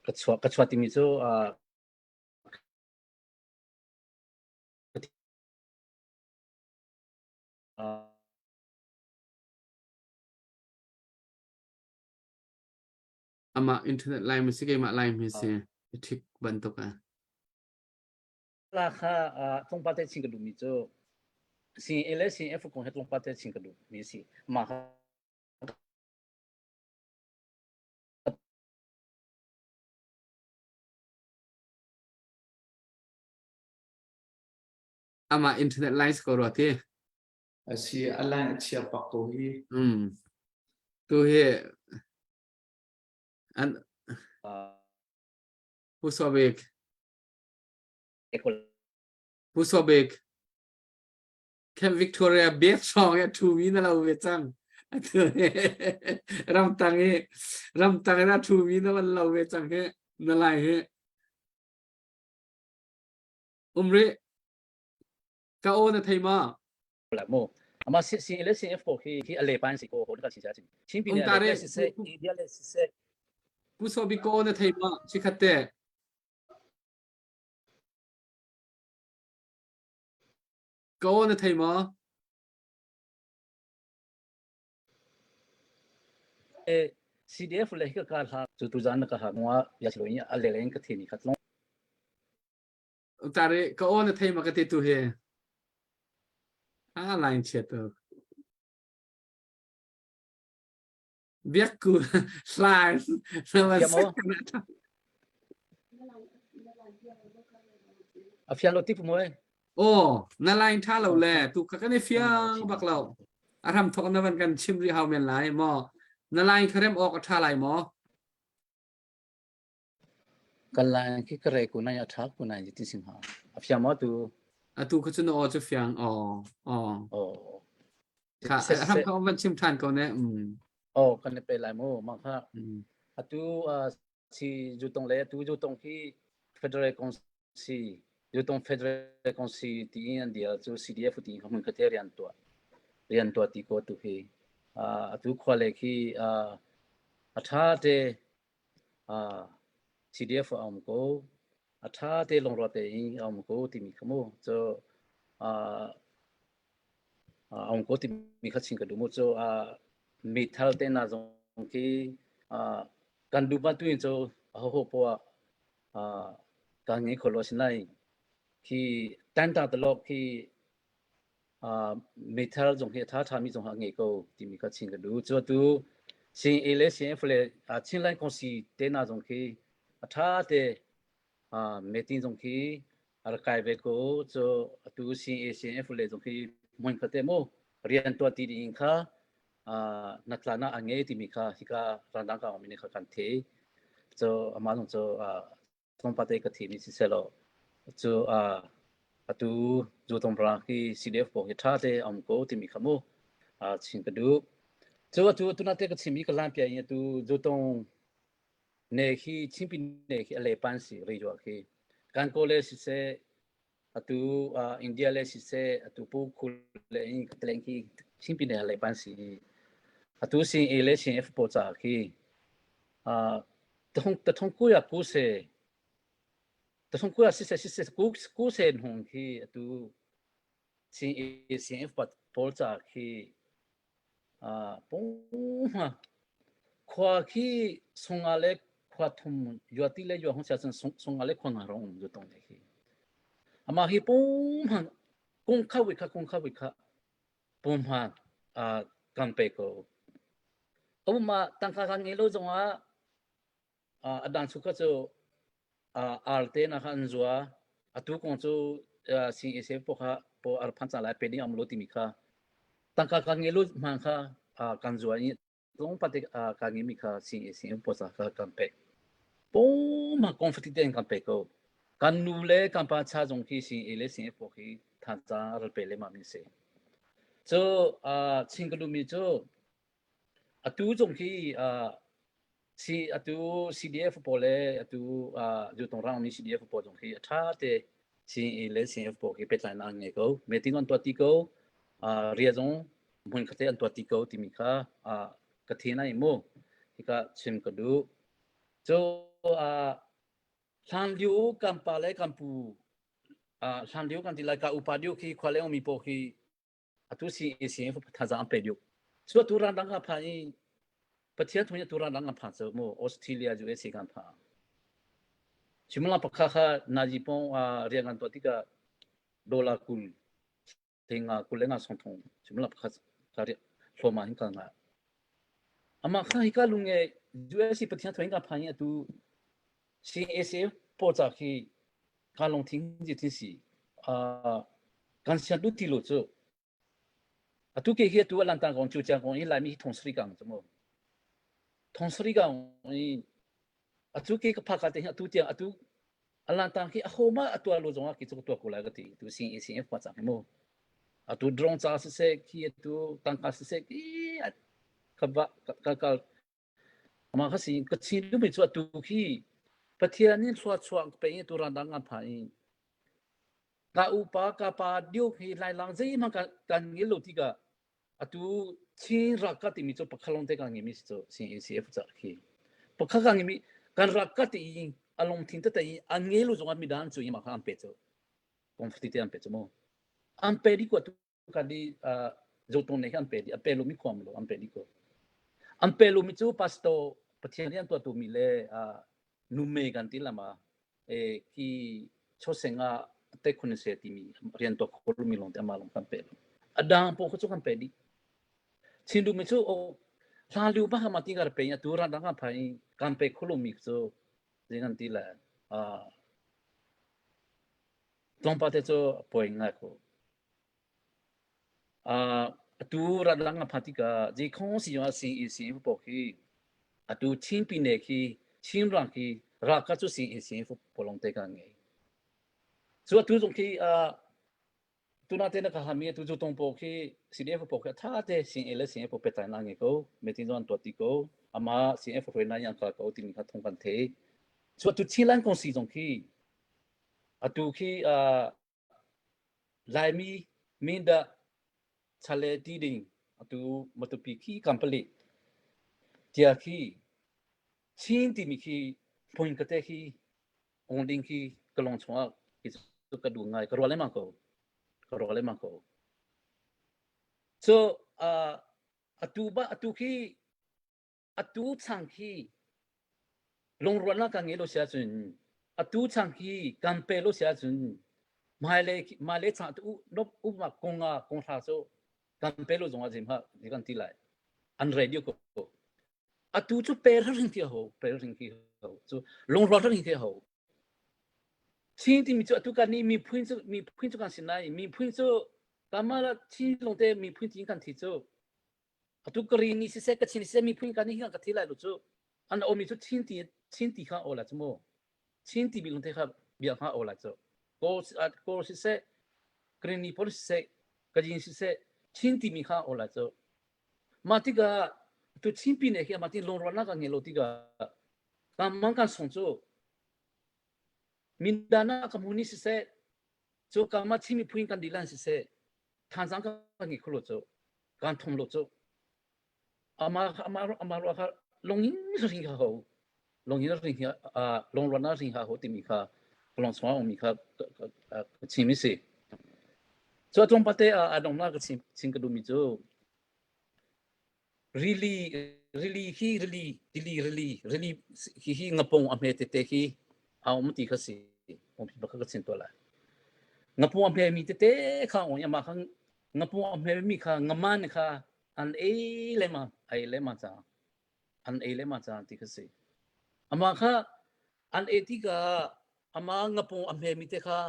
ka chuah ka chuah timi cu Amah internet line si keimah line hi si thik bantuk a La kha tlawmpal te chim ka duhmi cu CA le CF kong he tlawmpal te chim ka duhmi a si. Mah kha Amah internet lines ko rua ti. A si a line a chia pak ko hi. Mm. Tu hi an Pu Sobik Pu Sobik Camp Victoria bek hrawng i a ṭhumi na lo ve cang. Ramtang i ramtang in a ṭhumi na van lo ve cang hi na lai hi. Um rih. Ka aw na thei ma? La mu. Ama si si le si F ko hi hi a le pan si ko ho ka si sa chin. Chin pi ne le si se India le si se. Pu Sobik ka aw na thei ma? Chikhat te. Ka aw na thei maw? CDF le hi ka ka hla cu tu zan na ka ha ngwa ya silo in a le in ka the ni khat long. Tare ka aw na thei ma ka te tu he. A line chia tu. Biak ku hla A fiang lo ti pu moi. Oh, na line tha lo le tu ka kan i fiang bak lo. A ram thok na van kan chim ri hau men lai mo. Na line kharem ok a tha lai mo. Kan line khi ka re ku nai a tha ku nai ti sing ha. A fiang mo tu. Atu kha cun aw cu fiang aw aw. Oh. Kha ram kha van chim than ko ne. Mm. Oh kan pe lai mu ma kha. Atu si jutong le atu jutong hi Federal Council jutong Federal Council ti in an dia cu CDF ti kha mun kha te rian tua rian tua ti ko tu hi atu khua le khi a tha te CDF a um ko a ṭha te lungrual tein a um ko timi kha mu cu a um ko timi kha chim ka duh mu cu meithal te hna zong khi kan duh bantuk in cu ahoho poah kan ngei kho lo a si nain khi tanta talok khi meithal zong hi a ṭha ṭhami zong a ngei ko timi kha chim ka duh. Cu atu CNA le CNF le Chinland Kongsi te hna zong khi a ṭha te meeting zong khi a rak kai ve ko. Cu atu CNA CNF le zong khi hmun kha te mu rian tuah ti ding kha hnatlaknak a ngei timi kha hika randang ka um kha kan thei. Cu amah zong cu tlawmpal te ka thimi si selaw cu atu Zutung Ra hi CDF pawl hi ṭha te a um ko timi kha mu chim ka duh. Cu atu tunate ka chim i ka hlan pia in atu Zotong ne khi Chinpi ne khi a lepan si rei khi. Kan kaw le siseh atu uh, India le siseh atu pu khul le in tleng khi Chinpi ne a lepan si. Atu sin A le sin F po ca khi uh, tathong tathong kuya ku se tathong kuya siseh siseh ku ku sen hung khi atu CACF pawl ca khi pung khua khi sunga le khua thum yuati le yua hong sia cun sunga le khua nga rong um zu tong le khi ama hi pung han kung kha wi kha kung kha wi kha pum han kan pe ko uma tangka kan ngei lo zongah A dang chukha cu arte na kha an zua. Atu kong cu CAC po kha po ar phan ca lai pe ding am lo timi kha tangka ka nge lu hman kha kan zua i tlong pate ka nge mi kha CAC po sa kha kan pe. Po ma kong fati ten kan pe ko. Kan nu le kan pa cha zong khi CA le CA po khi than ca ral pe le ma mi se. Cu chin ka lu mi cu atu zong khi Si atu CDF pawl le atu uh, Zutong rangmi CDF pawl zong khi a ṭha te CNA le CNF pawl khi pehtlainak an ngei ko. Meeting an tuah ti ko. Uh, ria zong hmun khat te an tuah ti ko timi kha uh, ka thin ai mu. Hika chim ka duh. Cu uh, hlan lio kan pa le kan pu uh, hlan lio kan ti lai ka upa lio khi khua leng mi pawl khi atu si si thazaang an pe deuh cu atu randang ka phan i Pathian thung atu randang kan phan cu mu Australia USA kan phan Chimla pakha kha naji pong rian kan tuah tikah dollar kul tinga kul le nga song thong chimla pakha ka ri hloma hin ka nga ama kha hi ka lunge USA Pathian thung ka phan i atu CAC po cha khi Ka lungthin ji thin si. Uh, kan sian du ti lo cu. Atu ke hi atu alan tang kong chu chiang kong i Laimi hi thong sari kang cu mu. Thong sari kang i atu ke ka phaka te hi atu tiang atu alan tang khi aho ma atu lo zong ah ki chu tua ko lai ka ti tu sing i sing fa chang mu. Atu drone cha si se khi atu tangka si se ki ka ba ka ka Amah kha si ka chin duhmi cu atu khi Pathian nih thluachuah ka pe i tu randang kan phan i ka upa ka pa dio hi lailang zeihmanh kan kan ngil lo tikah atu Chin rak ka timi cu pakhat lawng te kan ngimi si cu CACF ca khi pakhat kan ngimi kan rak ka ti i a lungthin tete i an ngel lu zongah midang cu i mah kha an pe cu kong fati te an pe cu mu an pe di ko tu kan di zotung ne an pe di a pe lomi khuam lo an pe di ko an pe lomi cu pastor pathian rian tuah tu mi le nume kan ti lama e ki choseng a te khun se ti mi rian tuah kho mi long te ama long kan pe lo adang po khu chu kan pe di chin du mi chu o hla liu ba ma ti gar pe ya tu ra dang phai kan pe khulu mi chu jing an ti la a tlawmpa te cu a poi ngai ko. Uh, atu ratlang a phan tikah zeikhong si ah CEC pawl khi atu Chin pine khi Chin rang khi ralkap cu CEC pawl lawng te kan ngei. Cu atu zong khi uh, tuna te na ka hami atu cu tong pawl khi CDF pawl khi tha te CA le CF pawl petlai na ngei ko meeting zong an tuah ti ko ama CF hruai na yang ka ko timi kha thong kan thei. Cu atu Chinland kong si zong khi Atu khi uh, Laimi Mindah chale ti ding atu Matupi khi kampali tia khi Chin timi khi hmun kate khi ong ding khi ka lung chungah khi cu ka duh ngai ka ruah lengmang ko ka ruah lengmang ko so uh, atu ba atu khi atu chang khi lungrualnak kan ngei lo si ahcun atu chang khi kan pe lo si ahcun hmailei hmailei chang tu nop uma konga konghra cu kan pe lo zongah zim ha ti kan ti lai an radio ko atu cu pe ring ti ho pe ring ti ho cu lungrual ring ti ho Chin timi cu atu kan nih miphun cu miphun cu kan si nai miphun cu kamala Chin longte miphun tin kan thi cu Atu ka ri ni siseh ka chin siseh miphun ka nih hin ka thi lai lo cu. An omi cu chin ti chin ti kha o la cu mu. Chin ti mi lungte kha bia kha o la cu. Kawl kawl siseh Karenni pawl siseh Kajin siseh Chin ti mi kha o la cu. Mah tikah Tu Chinpi ne khi ama tin lungrualnak ka ngei lo tikah kan kan song cu mindana ka hmu ni siseh cu kama Chin miphun kan dilan siseh thanzang ka ngei kho lo cu kan thong lo cu ama ama ama ro kha longin ring kha ho longin ring hi longrualnak ring ha ho timi kha long chungah ummi kha ka chim i si cu a tlawmpate a donghnak ka chim chim ka duhmi cu Rili rili hi rili tili rili rili hi hi ngapong a hme tete hi a um ti kha si pawngpi bak kha ka chim tuah lai. Ngapong a hme mi tete kha on ama kha ngapong a hme mi kha ngaman kha an ei lema ei lema cha an ei lema cha ti kha si. Ama kha an ei tikah ama ngapong a hme mi te kha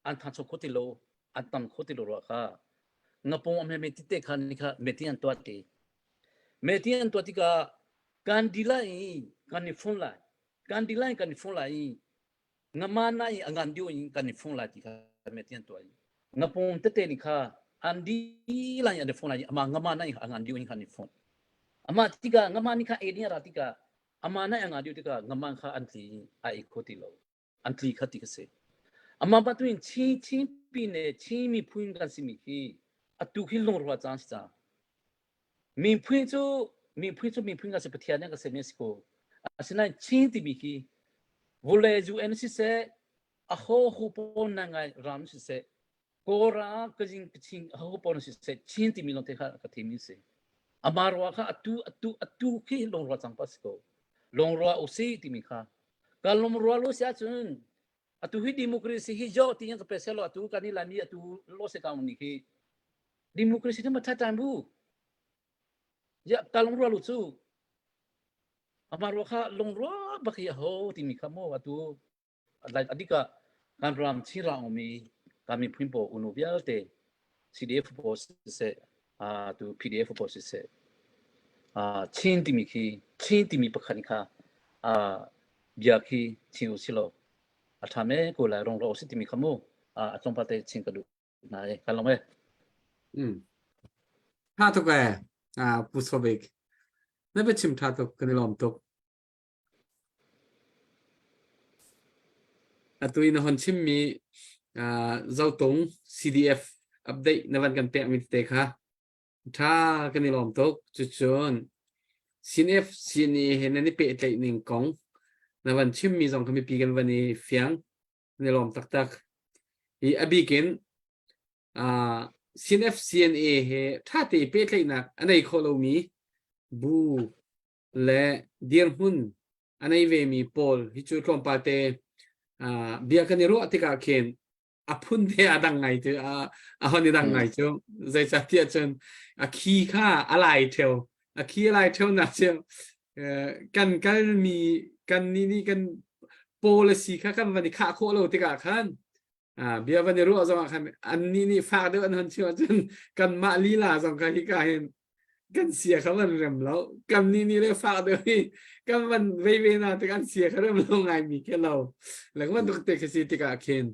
an thangcho kho ti lo an tam kho ti lo rua kha ngapong a hme tete kha ni kha meti an tuah ti meti an tuah tikah kan di lai i kan i fung lai kan di lai kan i fung lai i ngama na i angan dio in kan i fung lai ti kha meti an tuah i ngapong tete ni kha an di lai an i fung lai ama ngama na i angan dio in kan i fung ama tikah ngama ni kha e ni ra tikah ama na anga dio tikah ngama kha an tli a i kho ti lo an tli kha ti ka si. Amah batuin Chin Chin pi ne Chin miphun kan simi khi atu khi lungrual caan si cang. Miphun cu miphun cu miphun kan si Pathian nih kan semi a si ko. Asinain Chin timi khi vule UN siseh aho hu pawn na ngai ram siseh Kawlram kazing kachin aho pawn siseh Chin timi lawng te kha ka thimi si. Amah rua kha atu atu atu khi lungrual cang pa si ko. Lungrual usi timi kha Kan lungrual lo si ahcun atu hi democracy hi jo ti ka pe selo atu kan i lami atu lo se kaung ni khi democracy cu ma tha tan bu ya ka lungrual lu cu ama ro kha lungrual bak hi ho timi kha mo atu adika kan ram chin ra mi kan miphun po unu vialte CDF pawl siseh, tu PDF pawl siseh, Chin timi khi Chin timi pakhat kha bia khi chim u silo a ṭha me ko lai rong ro si timi kha mu a tlawmpal te chin ka duh na e kan lawm e. Mm. Tha tuk e Pu Sobik. Na biachim tha tuk kan i lawm tuk. Atu i na hon chimmi Zotung CDF update na van kan pekmi tete kha ṭha kan i lawm tuk. Cucun CNF CNA he nan i pehtlaih ning kong na van chimmi zong kha mipi kan van i fiang. Kan i lawm taktak. Hi a bik in CNF CNA he ṭha te i pehtlaihnak a nei kho lomi bu le dirhmun a nei vemi pawl hi cu tlawmpal te bia kan i ruah tikah khin a phun te a dang ngai cu a hon i dang ngai cu zeicahtiah cun a khi kha a lai theo a khi a lai theo nak cu kan kalmi kan nih nih kan policy kha kan van i khah khawh lo tikah khan bia van i ruah zong ah khan annih nih fak deuh an hon chim ahcun kanmah lila zong kha hika hin kan sia kha van rem lo kan nih nih le fak deuh hi kan van vei ve na tik an sia kha rem lo ngai mi khi lo le kan bantuk te khi si tikah khin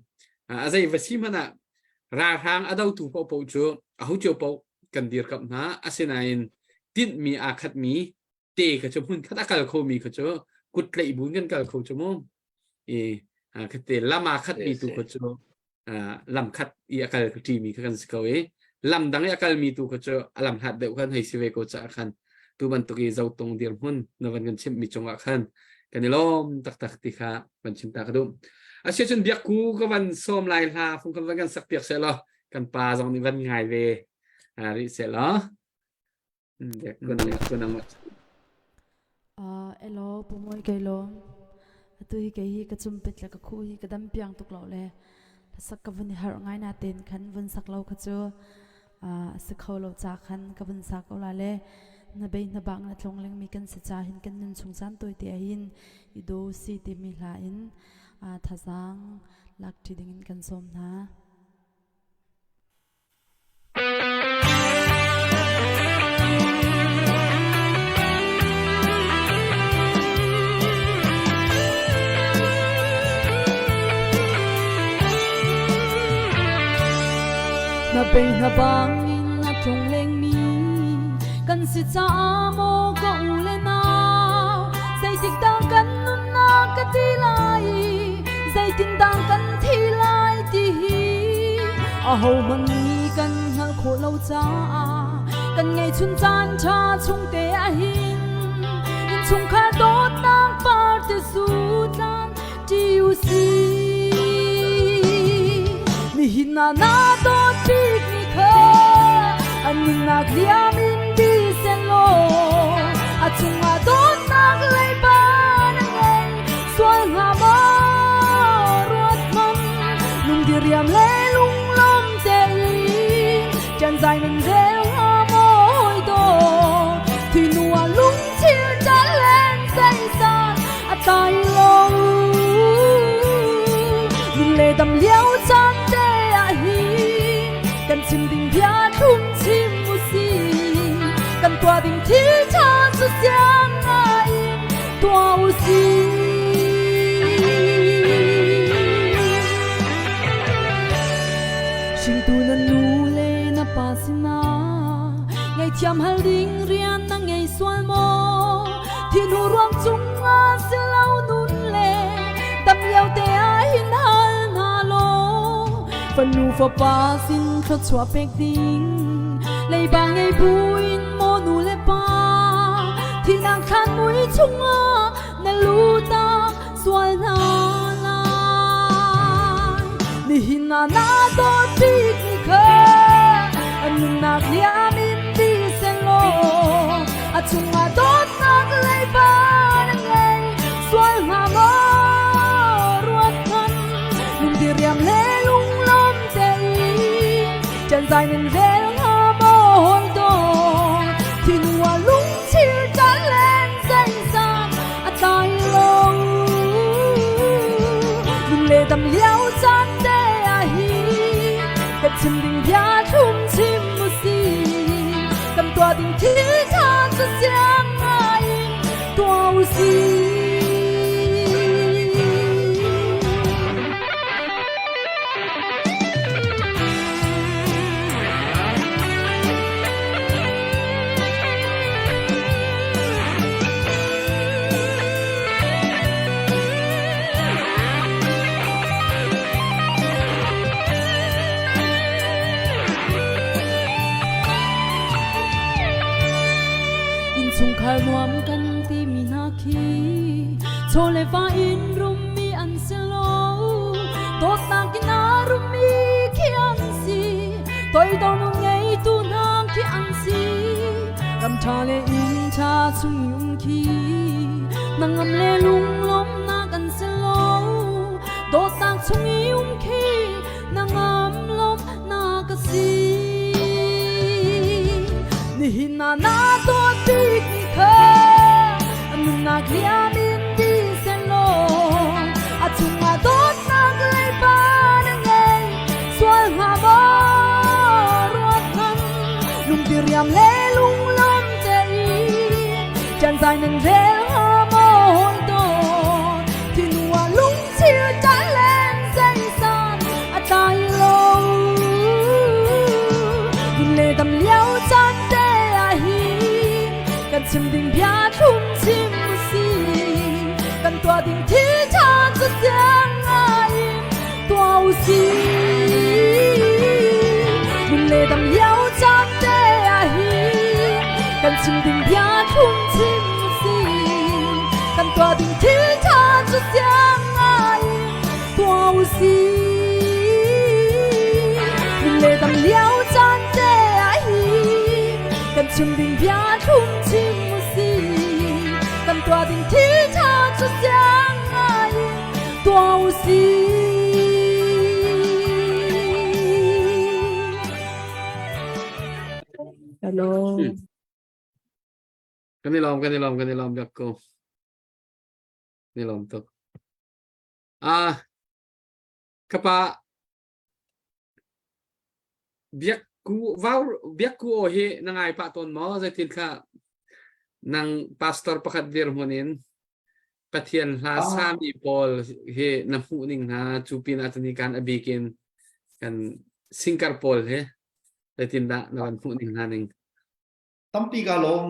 a zei va si hmanh ah ralhrang a dotu paohpaoh cu a ho cio paoh kan dirkamh hna asinain tinhmi aa khatmi te kha cu hmun khat a kal khomi kha cu kut tlaih buin kan kal kho cu mu i khate lam aa khatmi tu kha cu lam khat i a kal ṭimi kha kan si ko i lam dang i a kalmi tu kha cu a lam hlat deuh khan hei si ve ko caah khan tu bantuk i zotung dirhmun na van kan chimhmi cungah khan kan i lawm taktak ti kha van chim ta ka duh. Asiahcun biakku ka van sawm lai hla fung kan van kan sak piak seh law kan pa zong nih van ngai ve rih seh law Elaw Pu Mawi kai lawm. Atu hi kei hi ka cumpit le ka khuh hi ka dam piang tuk lo le hlasak ka vun i harh ngai natein khan vun sak lo kha cu a si kho lo ca khan ka vun sa ko la le na bei na bang na tlong lengmi kan si ca hin kan nun chung caan tawi te hin i do si timi hla in thazaang lak ṭi ding in kan sawm hna. Na bei na bangin na tlung lengmi kan si caah maw ka. Zeitik dah kan nunnak ka ti lai i zeitindah kan thi lai ti hi ahohmanh nih kan hngalh khawh lo caah kan ngeihchun caan ṭha chung te ah hin innchungkhar dawtnak par te zu tlan ṭi u sih. Nihin ah na dawt bikmi kha an nunnak liam in di sehlaw a cungah dawtnak leiba na ngei sual hnga maw ruat hmanh lungdiriam le lunglawm tein ṭan zai nan rel hnga maw hawi dawt thi hnu ah lungchir ṭah len zeizat a tlai lo nun le dam lio caan te ah hin kan chim ding bia thlum chim u sih kan tuah ding thil ṭha cu siang ngai in tuah u sih Hringtu na nu le na pa sinah ngaihthiam hal ding rian na ngei sual maw Thihnu ruang cungah si lo nun le dam lio te ah hin hal hna law fanu fapa sin thluachuah pek ding leiba ngei buin maw nu le pa thihnak thlan mui chungah na lu ta sual hna lai nihin ah na dawt bik ni kha an nunnak liam in ti sehlaw a chungah dawtnak leiba na ngei sual hnga maw ruat hmanh lungdiriam le lunglawm tein ṭan zai nan rel hnga maw hawi dawt thinu ah lungchir ṭah len zeizat a tlai lo nun le dam lio caan te ah hin kan chim ding bia thlum chim u sih kan tuah ding thil ṭha cu siang ngai in tuah u sih. Innchungkhar nuam kan timi hna khi chaw le va in rummi an si lo dawtnak in a rummi khi an si toidor nun ngeitu hna khi an si ram ṭha le inn ṭha chung i um khi nangam le lunglawmnak an si lo dawtnak chung i um khi nangam lawmnak a si nihin ah na dawt bik ni kha nunnak liam in ti sehlaw a chungah dawtnak leiba na ngei sual hnga maw ruat hmanh lungdiriam le lunglawm tein ṭan zai nan rel hnga maw hawi dawt thinu ah lungchir ṭah len zeizat a tlai lo nun le dam lio caan te ah hin kan chim ding bia thlum chim u sih kan tuah ding thil ṭha cu siang ngai in tuah u sih nun le dam lio caan te ah hin kan chim ding bia thlum chim u sih kan tuah ding thil ṭha cu siang ngai in tuah u sih nun le dam lio caan te ah hin kan chim ding bia thlum chim u sih kan tuah ding thil ṭha cu siang ngai in tuah u sih. Hello. Kan i lawm, kan i lawm, kan i lawm biak ko. Kan i lawm tuk. Ah, kapa biak ku vau biak ku aw hi na ngai pah tawn maw zeitin thla nang pastor pakhat dirhmun in Pathian hla sami pawl hi na hmuh ning hna cu pin ah tuni kan a bik in kan singkar pawl hi zeitin dah na van hmuh ning hna ning Tampi ka lawm.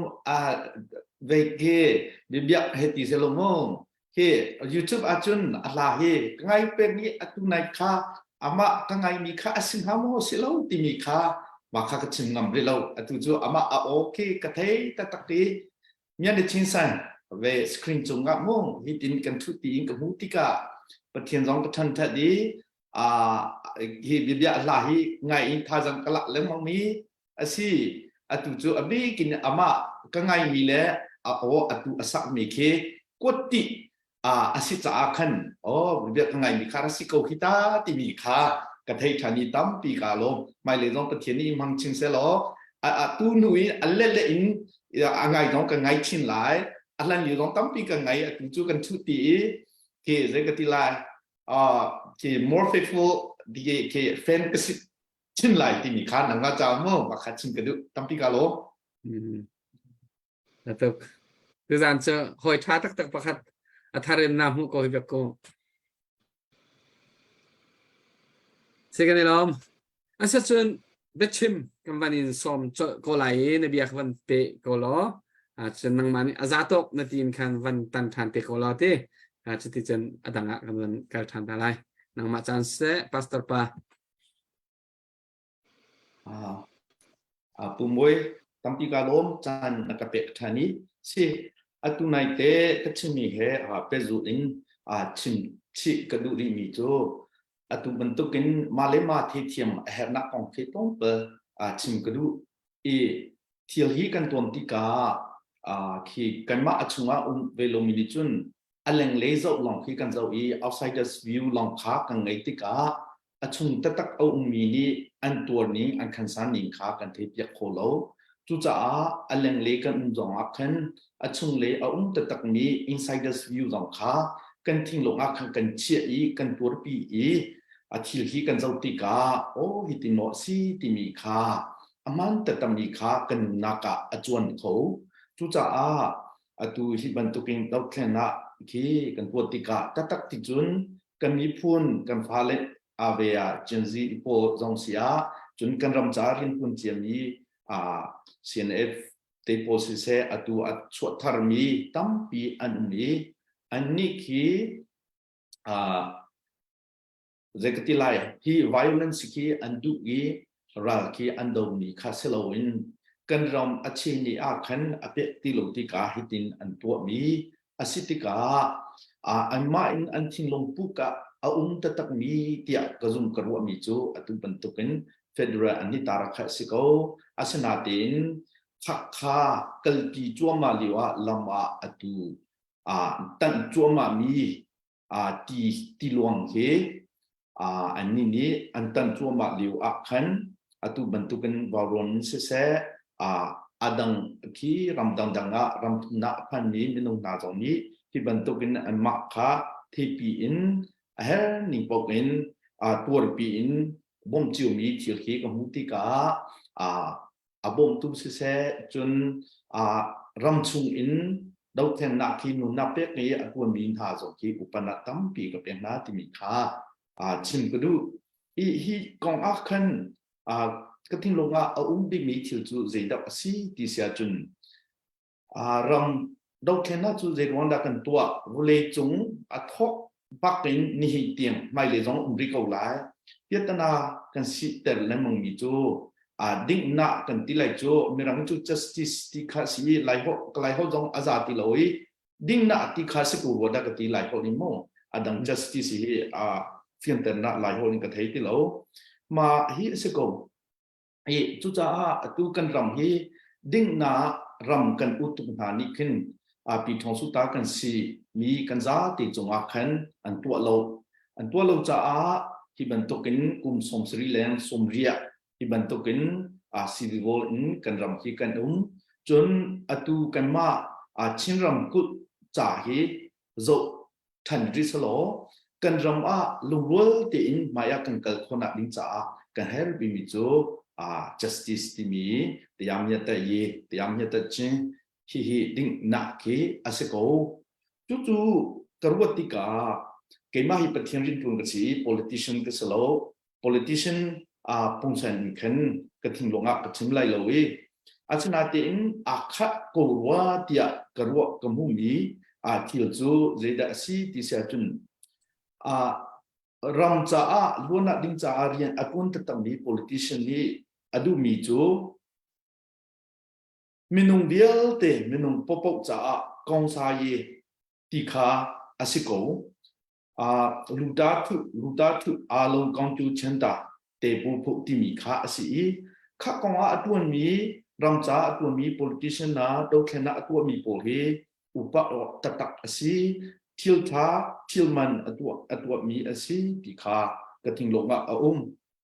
Ve ke bibiak he ti se lo mu. Hi YouTube ahcun a hla hi ka ngai peng i atu nai kha amah ka ngaimi kha a si hnga maw si lo timi kha mah kha ka chim ngam rih lo. Atu cu amah a aw khi ka thei taktak i mian ni chin san ve screen cung ah mu hitin kan thu ti in ka hmu tikah Pathian zong ka ṭhan that i hi bia hla hi ngai in thazang ka lak lengmang mi asi atu cu a bik in amah ka ngaimi le a aw atu a sakmi khi kuat ti a si caah khan oh bia ka ngaimi kha ra si ko khi ta timi kha ka thei ṭhan i tampi ka lawm hmailei zong Pathian nih hmang chin selaw a tu hnu in a let le in a ngai zong ka ngai chin lai a hlan lio zong tampi ka ngai atu cu kan ṭhu ti i khi zei ka ti lai khi more faithful khi fan ka si chin lai timi kha nangmah ca mu mah kha chim ka duh tampi ka lawm. Tuk. Tuzan cu hawi ṭha taktak pakhat a thar in na hmuh ko hi bek ko. Si kan i lawm. Asacun biachim kan van in sawm colh ko lai i na bia van pe ko law. Cun nangmah nih a za tawk na ti in khan van tan ṭhan te ko law ti. Cuti cun a dang ah kan van kal ṭhan ta lai. Nangmah caan seh pastor pa. Pu Mawi, tampi kaa lawm caan na ka pek ṭhan i si atu nai te ka chimmi he pehzulh in chim chih ka duh rihmi cu atu bantukin mah le mah theithiam a herhnak kong khi tlawmpal chim ka duh i thil hi kan tuan tikah khi kanmah a chungah um ve lomi nih cun a lenglei zoh lawng khi kan zoh i outsiders view lawng kha kan ngei tikah a chung taktak a ummi nih an tuar ning an khansan ning kha kan theihpiak kho lo. Cucaah a lenglei kan um zong ah khan a chunglei a um taktakmi insiders view zong kha kan thinglung ah khan kan chiah i kan tuarpi i a thil hi kan zoh tikah aw hitin maw a si timi kha a hmaan taktakmi kha kan nunnak ah a cuan kho. Cucaah atu hi bantukin dothlennak khi kan tuah tikah taktak ti cun kan miphun kan fale ave ah Gen Z pawl zong si ah cun kan ram ca riantuan ciami CNF te pawl siseh atu a chuah tharmi tampi an um i annih khi Zei ka ti lai, hi violence khi an duh i ral khi an domi kha si loin kan ram a chini ah khan a pek ti lo tikah hitin an tuahmi a si tikah anmah in an thinlung puk ah a um taktakmi tiah ka zum ka ruahmi cu atu bantukin federal an i tar kha a si ko. Asinain khakha kalpi cuahmah lio ah lam ah atu tanh cuahmahmi ti tiluang hi annih nih an tan cuahmah lio ah khan atu bantukin vauruan in siseh a dang khi ram dangdang ah ram thumnak a phanmi minung hna zong nih hi bantukin anmah kha theipi in a her ning paoh in tuarpi in bawmh ciomi thil khi ka hmuh tikah a bawmtu siseh cun ram chung in dothlennak khi nunnak pek i a tuanmi hna zong khi upanak tampi ka pek hna timi kha chim ka duh. Hi hi kong ah khan ka thinlung ah a um bikmi thil cu zeidah a si ti si ahcun ram dothlennak cu zeiruang dah kan tuah vawlei cung a thawk bak in nihin tiang hmailei zong um rih ko lai piatana kan siter lengmang mi cu dingnak kan ti lai cu mirang cu justice ti kha si lai ho lai ho zong a za ti lo i dingnak ti kha si ko rua dah ka ti lai ho ni mu adang justice hi a fianternak lai ho in ka thei ti lo ma hi a si ko I cucaah atu kan ram hi dingnak ram kan utuk hna nih khin pi ṭhawngsuta kan si mi kan zate cungah khan an tuah lo. An tuah lo caah hi bantukin kum 70 leng sawmriah hi bantukin civil war in kan ram hi kan um. Cun atu kanmah Chin ramkulh ca hi zoh ṭhan rih selaw kan ram ah lungrual tein hmai ah kan kal khawhnak ding caah kan herh bimi cu justice timi tayamyata yi tayamyata chin hihi dingnak khi a si ko. Cucu ka ruat tikah keimah hi Pathian rianṭuan ka si i politician ka si lo. Politician pungsan in khan ka thinlung ah ka chim lai lo i asinain aa khat ko rua tiah. ka ruah ka hmuhmi thil cu zeidah a si ti si ahcun ram caah luannak ding caah rian a tuan taktakmi politician nih a duhmi cu minung vialte minung popoh caah kongsaye ti kha a si ko. Luta thu luta thu aa lo kong tu chenta te pu phu timi kha a si i kha kong ah a tuanmi ram ca a tuanmi politician na dothlennak a tuahmi pawl hi upa taktak a si thil tha thil man a tuah a tuahmi a si ti kha ka thinglung ah a um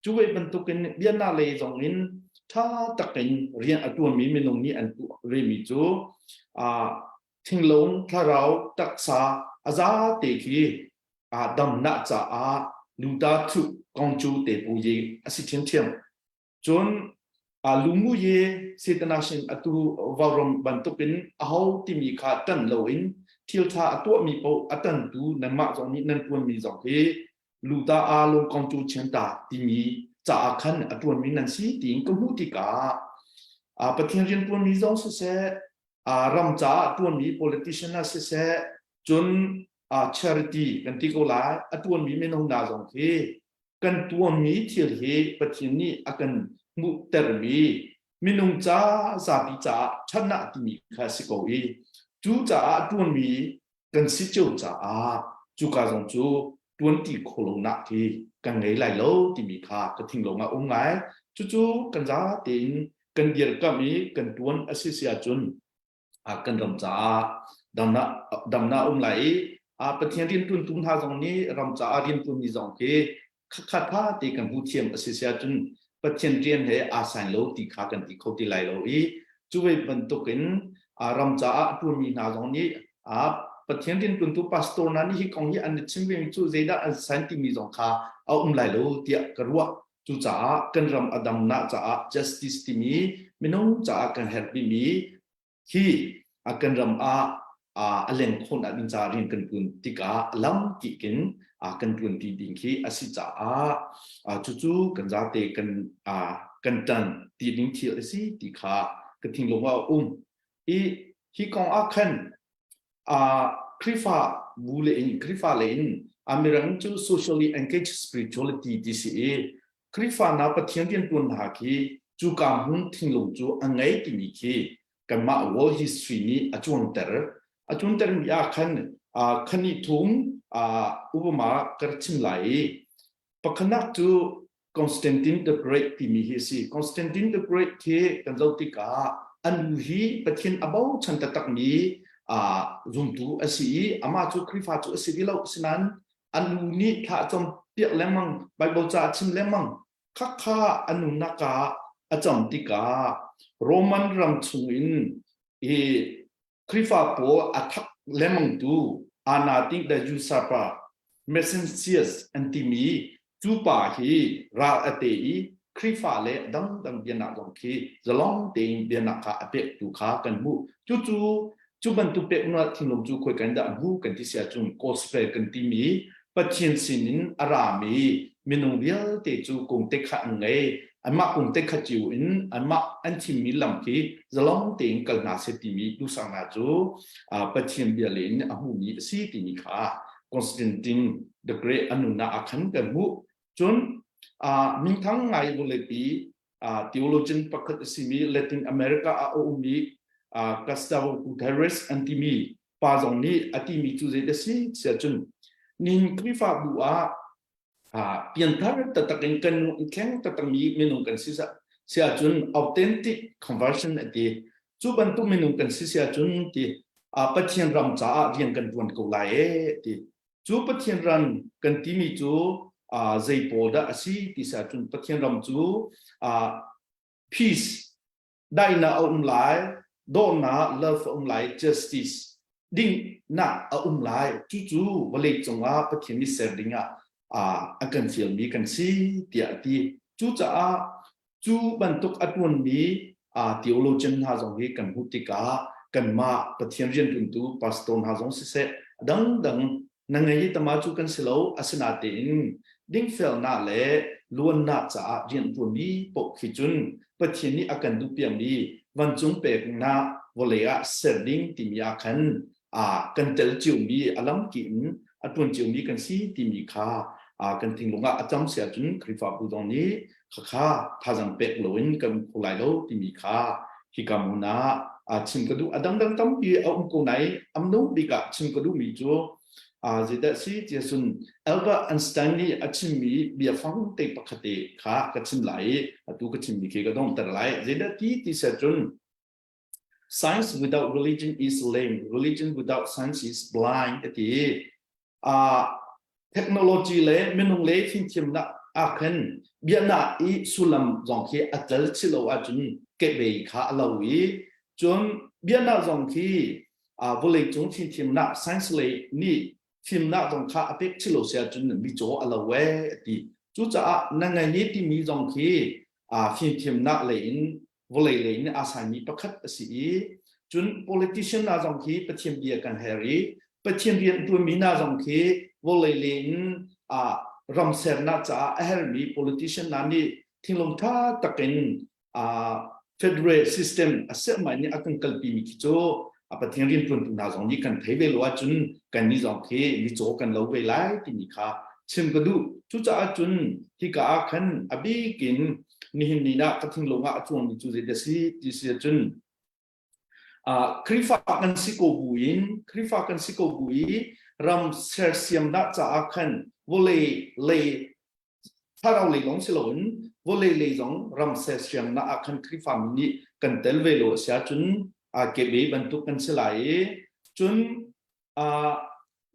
cu ve bantukin biana lei zong in tha takin rian a tuanmi minung nih an tuah vemi cu thinglung thlarau taksa a za te khi damnak caah luta thu kong cu te pu yi a si ṭhiamṭhiam. Cun lumu ye setana sin atu vauram bantukin aho timi kha ṭan loin thilṭha a tuahmi paoh a ṭantu nanmah zong nih nan ṭuanmi zong hi luta a lung kong cu chianta timi caah khan a ṭuanmi nan si tiin ka hmuh tikah Pathian rian ṭuanmi zong siseh ram caah ṭuanmi politician ah siseh cun charity kan ti ko lai a ṭuanmi minung hna zong khi kan tuanmi thil hi Pathian nih a kan hmuhtermi minung ca zapi caah ṭhatnak timi kha a si ko i cu caah a ṭuanmi kan si cio caah cuka zong cu ṭuanti khawh lonak hi kan ngei lai lo timi kha ka thinglung ah um ngai cucu kan za tein kan dirkamh i kan ṭuan a si si ahcun kan ram caah damnak damnak um lai i Pathian rianṭuantu hna zong nih ram caah rianṭuanmi zong khi khakha tha te kan hmu thiam a si si ahcun Pathian rian he aa sain lo ti kha kan ti kho ti lai lo i cu ve bantukin ram caah a ṭuanmi hna zong nih Pathian rianṭuantu pastor hna nih hi kong hi an i chim vemi cu zeidah an sain timi zong kha a um lai lo tiah ka ruah. Cucaah kan ram a damnak caah justice timi minung caah kan herh bimi hi kan ram ah a leng khawhnak ding caah rian kan tuan tikah lam kikin kan tuan ti ding khi a si caah cucu kan zate kan kan tan ti ding thil a si ti kha ka thinglung ah a um i hi kong ah khan Khrihfa bu le in Khrihfa le in Amirang cu socially engaged spirituality ti si i Khrihfa na Pathian rian tuan hna khi cu ka hmun thinglung cu a ngei timi khi kanmah world history nih a cuanter a cuanter mi ah khan khani thum upama ka chim lai i pakhanak cu Constantine the Great timi hi a si. Constantine the Great hi kan zoh tikah an nu hi Pathian a bochan taktakmi zumtu a si i amah cu Khrihfa cu a si ti lo. Asinain an nu nih thla a cam piak lengmang, Bible ca a chim lengmang. Khakha a nunnak ah a cam tikah Roman ram chungin i Khrihfa pawl a thak lengmangtu Anating the Usurper Maxentius an timi cu pa hi ral a te i Khrihfa le dangdang bianak zong khi zalong tein bianak kha a pektu kha kan hmuh. Cucu cu bantuk peknak thinlung cu khoi kan dah hmu kan ti si ahcun gospel kan timi Pathian sinin a rami minung vialte cu kung te kha an ngei. Anmah kung te kha cio in anmah an thimmi lam khi zalong tein kal hna seh timi duhsaknak cu Pathian bia le in a hmuhmi a si timi kha Constantine the Great a nunnak ah khan kan hmuh. Cun minthang ngai vawleipi theologian pakhat a simi Latin America ah a ummi Gustavo Gutierrez an timi pa zong nih a timi cu zei a si tiah cun nihin Khrihfabu ah pianthar taktak in kan i thleng taktakmi minung kan si si ahcun authentic conversion a ti cu bantuk minung kan si si ahcun ti Pathian ram caah rian kan tuan ko lai e ti cu Pathian ram kan timi cu zei pawl dah a si ti si ahcun Pathian ram cu peace daihnak a um lai, dawhnak, love a um lai, justice, dingnak a um lai. Cucu vawlei cungah Pathian nih ser dingah a kan fialmi kan si tiah a ti. Cucaah cu bantuk a ṭuanmi theologian hna zong hi kan hmuh tikah kanmah Pathian rianṭuantu pastor hna zong siseh a dangdang na ngei i tama cu kan si lo asinatein dingfelnak le luannak caah rianṭuanmi paoh khi cun Pathian nih a kan duhpiakmi vancung peknak. vawlei ah ser ding timi ah khan kan tel ciomi a lamki in a ṭuan ciomi kan si timi kha kan thinglung ah a cam si ahcun Khrihfabu zong nih khakha thazang pek loin kan um kho lai lo timi kha hika hmun ah chim ka duh. A dangdang tampi a um ko nain amno bik ah chim ka duhmi cu zeidah si tiah cun Albert Einstein nih a chimmi biafang te pakhat te kha ka chim lai i atu ka chimmi khi ka donghter lai. Zeidah ti ti seh cun Science without religion is lame, religion without science is blind a ti. Uh, technology le minung le fimthiamnak ah khan biaknak i sullam zong khi a tel chilo ahcun kebei kha a lo i cun biaknak zong khi uh, vawleicung fimthiamnak science lei nih fimnak zong kha a pek chilo si ahcun micaw a lo e a ti. Cucaah na ngei timi zong khi uh, fimthiamnak lei in vawlei lei in aa saimi pakhat a si i cun politician hna zong khi Pathian bia kan her i Pathian rian tuanmi hna zong khi vawlei lei in uh, ram sernak caah a hermi politician hna nih thinglung tha takin uh, federal system a sermai nih a kan kalpi mi khi cu a Pathian rian tuantu hna zong nih kan thei ve lo ahcun kan nih zong khi micaw kan lo ve lai timi kha chim ka duh cucaah cun hika ah khan a bik in nihin ni ah ka thinglung ah a cuangmi cu zei si ti si ahcun Khrihfa kan si ko bu in Khrihfa kan si ko bu i ram sersiamnak caah khan vawlei lei thlarau lei lawng si loin vawlei lei zong ram sersiamnak ah khan Khrihfa mi nih kan tel ve lo a si ahcun kebe bantuk kan si lai i cun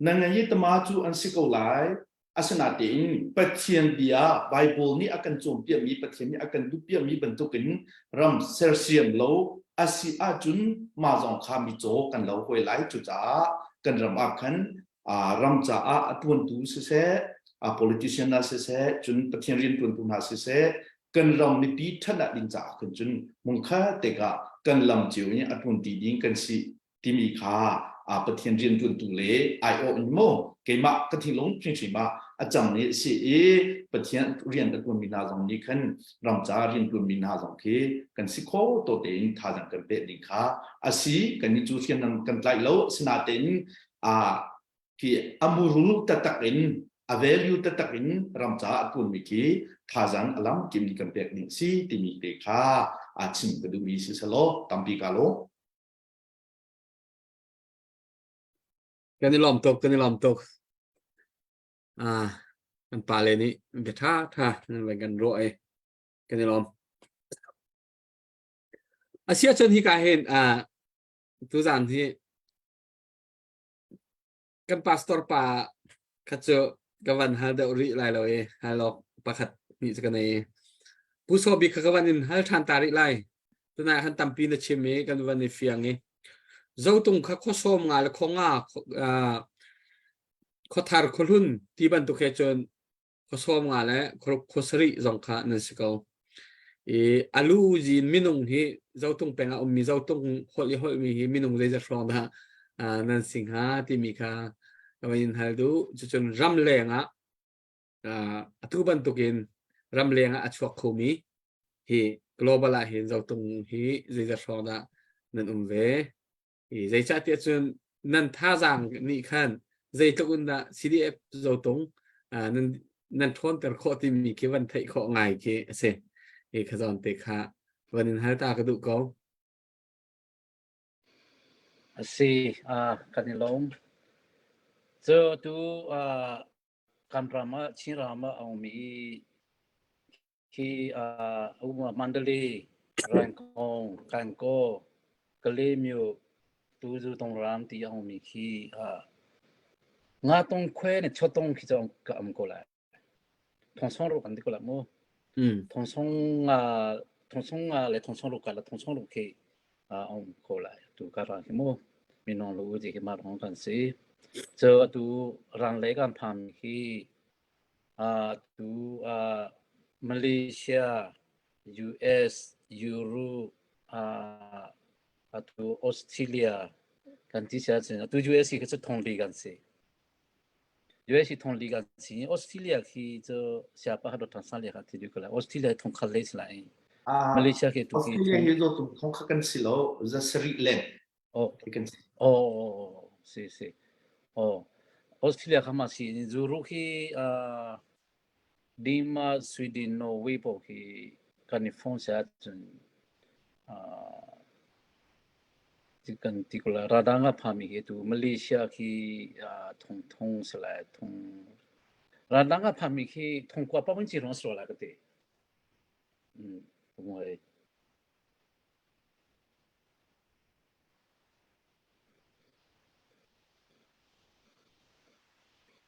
nan ngai tama cu an si ko lai Asinain Pathian bia Bible nih a kan cawnpiakmi Pathian nih a kan duhpiakmi bantukin ram sersiam lo a si ahcun mah zong kha micaw kan lo hoi lai. Cucaah kan ram ah khan ram caah a tuantu siseh, politician hna siseh, cun Pathian riantuantu hna siseh, kan ram mipi ṭhatnak ding caah khan cun hmunkhat tikah kan lam cio in a ṭuanti ding kan si timi kha Pathian rianṭuantu le aiawh in maw keimah ka thinlung hrimhrim ah a cang ni a si i Pathian rian a ṭuanmi hna zong nih khan ram ca rianṭuanmi hna zong khi kan si kho to tein thazaang kan pek ding kha a si kan nih cu hriamnam kan tlaih lo asinain khi a murul taktak in a value taktak in ram ca a ṭuanmi khi thazaang a lam kim kan pek ding si timi te kha a chim ka duhmi si selaw tampi ka lo Kan i lawm tuk, kan i lawm tuk. Ah, kan pale nih bia ṭha ṭha nan van kan ruah i kan i lawm. Asiahcun hika hin ah tuzaan hi Kan pastor pa kha cu ka van hal deuh rih lai lo i hal awk pakhat hnih cu ka nei. Pu Saw Bik kha ka van in hal ṭhan ta rih lai. Tunai han tampi na chim i kan van i fiang i Zotung kha khuasawm nga le khuanga khuathar khuahlun ti bantuk he cun khuasawm nga le khuasarih zong kha nan si ko. I alu zin minung hi Zotung peng ah ummi Zotung holh i holhmi hi minung zeizat hrawng dah nan si hnga timi kha ka van in hal duh. Cucun ramleng ah atu bantukin ramleng ah a chuak khomi hi global ah hin Zotung hi zeizat hrawng dah nan um ve. I zeicahtiah cun nan thazaang nih khan zeitluk in dah CDF Zotung nan nan ṭhawnter khawh timi khi van theih khawh ngai khi a si. Hi kha zawn te kha van in hal ta ka duh ko. A si, kan i lawm. Cu tu kan ram ah Chin ram ah a ummi Hi a um Mandalay, Rangoon, Kankaw, Kalaymyo, Tuzu Tongram ti a ummi khi nga tong khue ne chaw tong khi cu ka um ko lai. Thongsong ro kan ti ko lai mu. Thongsong nga thongsong nga le thongsong ro ka le thongsong ro khi a um ko lai. Tu ka ra khi mu. Minung lu ji khi ma rong kan si. Cu atu rang le kan pham khi Atu ah Malaysia, US, Europe, atu Australia kan ti si ahcun atu US hi cu thongli kan si. US hi thongli kan si. Australia khi cu siapa ha dot san le kha ti ko lai. Australia thong khal le si lai. Ah, Malaysia khi tu khi Australia hi zo tung thong kha kan si lo za sarih len Oh, khi kan si. oh, oh, oh, si si. Oh, Australia kha ma si zuru khi uh, Denmark, Sweden, Norway pawl khi kan i phone sia cun uh, kan ti ko la radang a phami hi tu Malaysia khi uh, thong thong se lai thong radang a phami khi thong kwa pa mun chi rong so la ka te. Mm, ngoi.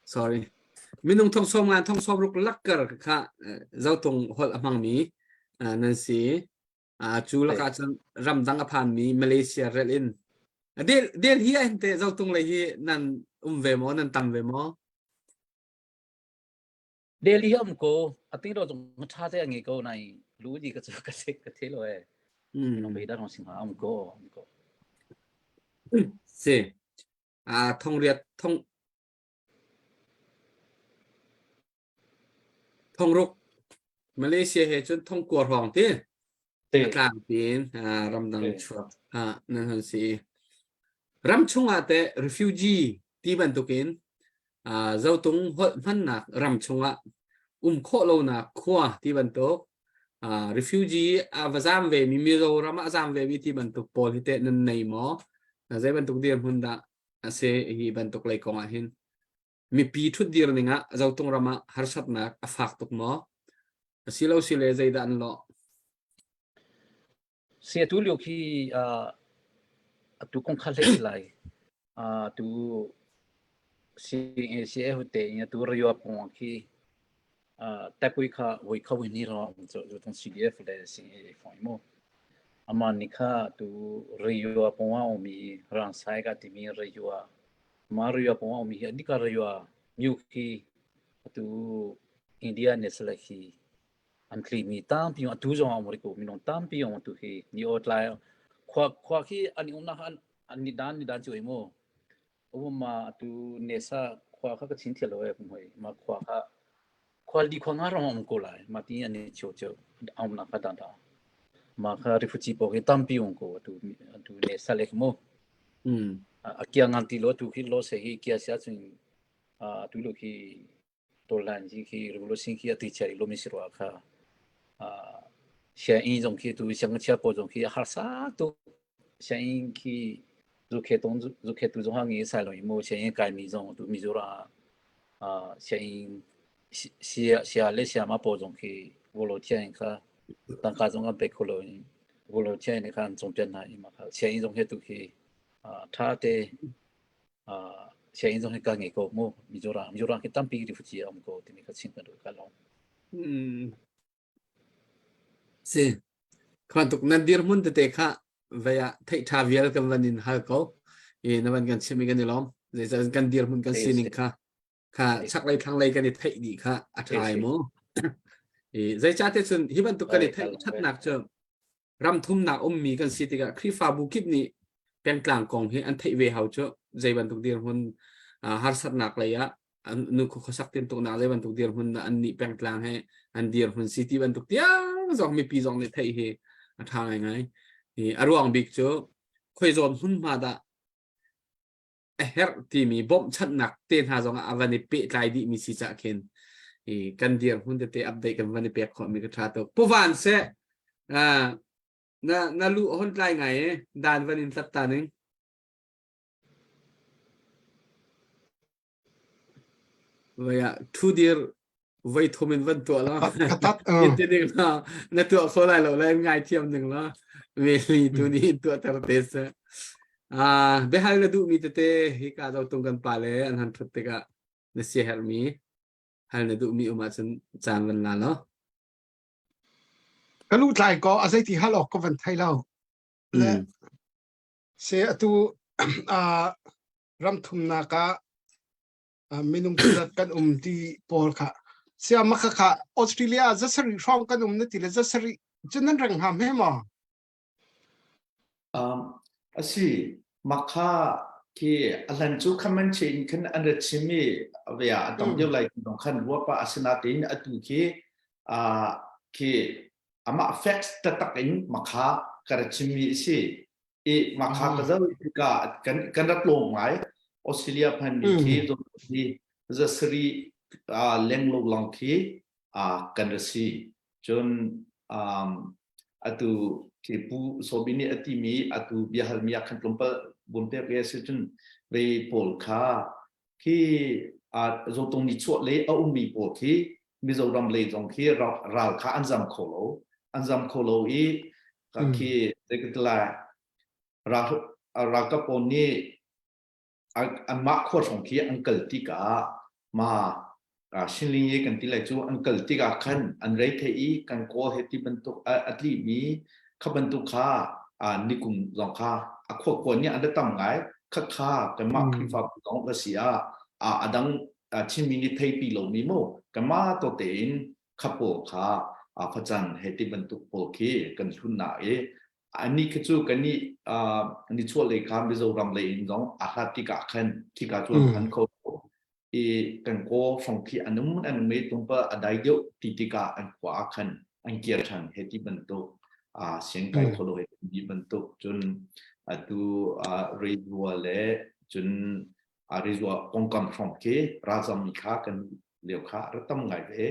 Sorry. Minung thong sawm ngan thong sawm ruk lakkar kha zotung holh a hmangmi nan si. Cu lakah cun ramdang a phanmi Malaysia rel in del del hi ahhin te zotung lei hi nan um ve maw nan tam ve maw? Delhi um ko ati ro zong tha te ngi ko nai lu di ka chu ka se ka the lo e Mm. be da rong sing ha um ko um ko Si. Ah thong riat thong thong ruk Malaysia he cun thong kua hrawng ti. Te. A tlang piin ramdang Te. chuak ah nan hon si. Ram chungah teh refugee ti bantukin zotung holh hmannak ram chungah um khawh lonak khua ti bantuk refugee a va zam ve mi Mizoram ah a zam ve mi ti bantuk pawl hi teh nan nei maw? Zei bantuk dirhmun dah a si hi bantuk lei kong ah hin? Mipi ṭhutdir ning ah zotung ram ah harsatnak a fak tuk maw? Asilo sile zeidah an lawh? Si atu lio khi uh, atu kong kha hlei lai. Uh, atu si si e hute in atu rio pong khi uh, tapui kha voi kha voi ni ro um chu tong CDF le si e foi mo. Ama ni kha tu rio pong a omi rang sai ka timi rio ma rio pong a omi hi adika rio myu khi atu India ne sala khi an tlimi tampi atu zong a um rih ko minung tampi um atu hi ni aw tlai khua khua khi an i umnak an an ni dan ni dan cu mu um ma atu nesa khua kha ka chin thial lo e pum hoi ma khua kha khua li khua nga rong um ko lai ma ti an ni chio chio um nak kha dan da ma kha refugee po khi tampi um ko atu atu nesa le mu Mm. a kia ngan ti lo tu khi lo se hi kia sia chun tu lo khi Tawlhlan hi khi revolution khi a ti chia rih lomi si rua kha. Uh, sianginn zong khi tu siangngakchia pawl zong khi a harsa tuk. Sianginn khi zukhe tong zukhe tu zong ha ngi sai lo i mu sianginn kaimi zong tu Mizoram ah sianginn sia sia le siama pawl zong khi volunteer in kha tangka zong an pe kho lo in volunteer in kha an cawnpiak hna i mah kha sianginn zong he tu khi tha te sianginn zong hi ka ngei ko mu Mizoram Mizoram khi tampi refugee a um ko timi kha chim ka duh ka lawm. Mm. Si. Khan tuk nan dirhmun tete kha vei ah theih tha vial kan van in hal ko. I na van kan chim i kan i lawm. Zeicah kan dirhmun kan sining kha kha chaklei thlanglei kan i theih dih kha a ṭha ai mu. I zeicah te cun hi bantuk kan i theih ṭhatnak cu ram thumnak ummi kan si tikah Khrihfabu kip nih pengtlang kong hi an theih ve hau cu zei bantuk dirhmun harsatnak lei ah nu khuasak tintuknak zei bantuk dirhmun an nih pengtlang he an dirhmun si ti bantuk tiang zong mipi zong nih theih hi a ṭha ngaingai. A ruang bik cu khoi zawn hmunhma dah a herh timi bawmhchanhnak te hna zong ah a van i pehtlai dihmi si cah khin i kan dirhmun tete update kan van i pek khawhmi ka ṭha tuk. Pu Van seh na na lu hon tlai ngai e dan van in tlat ta ning. Vai ah thu dir voi thum in van tuah la. Katat In ti ding la na tuah kho lai lo le ngai thiam ding la. Meli tu ni tuah ter te se. Ah biahal na duh mi tete hi ka zo tung kan pa le an han thut tikah na sia herh mi hal na duh mi um ahcun caan van la lo. Ka lu tlai ko a zeiti hal awk ka van thei lo. Le se atu ah ramthumnak ah minung zat kan um ti pawl kha sia makha kha Australia zasarih hrawng kan um na ti le zasarih cu nan reng hngam he maw um asi makha khi ahlan cu khaman chin khan an ra chim i vea a tam deuh lai dong khan ruapa asinatin atu khi a khi. Amah facts taktak in makha ka ra chimmi a si. I makha ka zoh tikah kan kan rak lawm ngai. Australia phanmi khi hi zasari lenglo lang khi kan ra si. Cun um, atu khi Pu Sobi nih a timi atu biahalmi ah khan tlawmpal bun pek ve a si cun vei pawl kha khi Zotung nichuah lei a ummi pawl khi Mizoram lei zong khi ral kha an zam kho lo. An zam kho lo i khi zeikalai ralkap pawl nih anmah khua hrawng khi an kal tikah ma Shinling ye kan ti lai cu an kal tikah khan an rei thei i kan kawl he ti bantuk a tli mi kha bantuk kha nikum zong kha a khua khua nih an tam ngai kha kha kanmah Khrihfabu zong va si ah a dang Chinmi nih theipi lomi mu kanmah to tein kha pawl kha facang he ti bantuk pawl khi kan hlun na i ani khi cu kan nih nichuah lei kha Mizoram lei in zong a hlat tikah khan khika cu an kho i kan kaw hrawng khi an um an um i tlawmpal a dai deuh ti tikah an khua ah khan an kir ṭhan he ti bantuk siang kai kho lo he ti bantuk cun atu Rezua le cun Rezua kongkam hrawng khi ralzammi kha kan lio kha ra tam ngai ve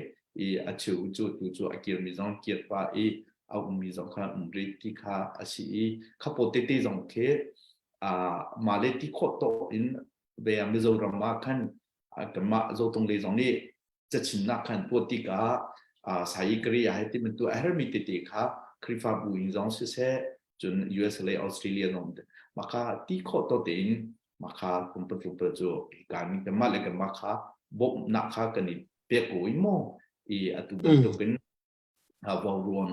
i a cheu cu tu cu a kirmi zong kir pa i a ummi zong kha um rih ti kha a si i khapo tete zong khi mah le ti khawh tawk in ve ah Mizoram ah khan kanmah Zotung lei zong nih cachimnak khan tuah tikah Sai Korea he ti bantuk a hermi tete kha Khrihfabu in zong siseh cun US le Australia zong maka ti khawh to tein maka pumpat pumpat cu hika ni kanmah le kanmah kha bawmhnak kha kan i pek ko i maw i atu bantukin vauruang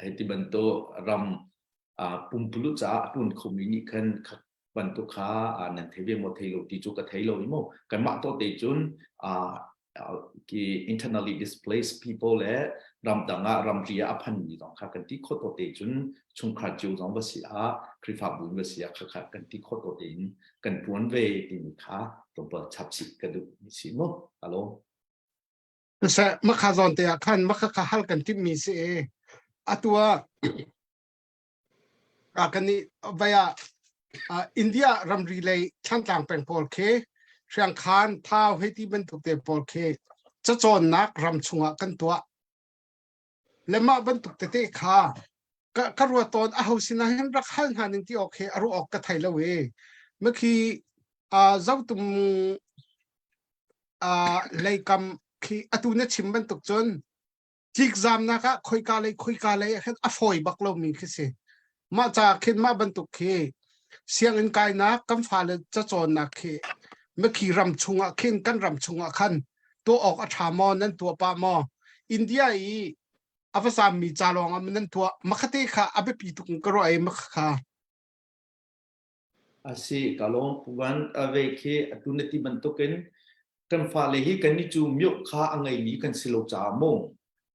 hei ti bantuk ram pumpululh caah a ṭuan khomi nih khan bantuk kha nan thei ve maw thei lo ti cu ka thei lo i mu kanmah to te cun ki internally displaced people le ramdang ah ramri ah a phanmi zong kha kan ti khawh to te cun chungkhar cio zong va si ah Khrihfabu va si ah khakha kan ti khawh to tein kan ṭuan ve timi kha tlawmpal chap chih ka duh mi si mu alo Siseh makha zawn te ah khan makha kha hal kan timhmi si i atu ah kan nih vai ah India ramri lei Thlantlang peng pawl khi Hriangkhan Thau hei ti bantuk te pawl khi cacawnnak ram chungah kan tuah le mah bantuk tete kha ka ka ruat tawn aho sinah hin rak hal hna ning ti awk hi a ruah awk ka thei lo i makhi zotum leikam khi atu na chim bantuk cun tlikzamnak ah khoika lei khoika lei ah khin a fawi bak lomi khi si mah ca khin mah bantuk khi sianginn kainak kan fale cacawnnak khi makhi ram chungah khin kan ram chungah khan tuah awk a ṭha maw nan tuah pah maw India i a va zammi ca lawng ah nan tuah makhate kha a biapi tuk in ka ruah i makha kha A si ka lawm puvan a ve khi atu na ti bantukin kan fale hi kan ni cu mioh kha a ngeimi kan si lo caah mu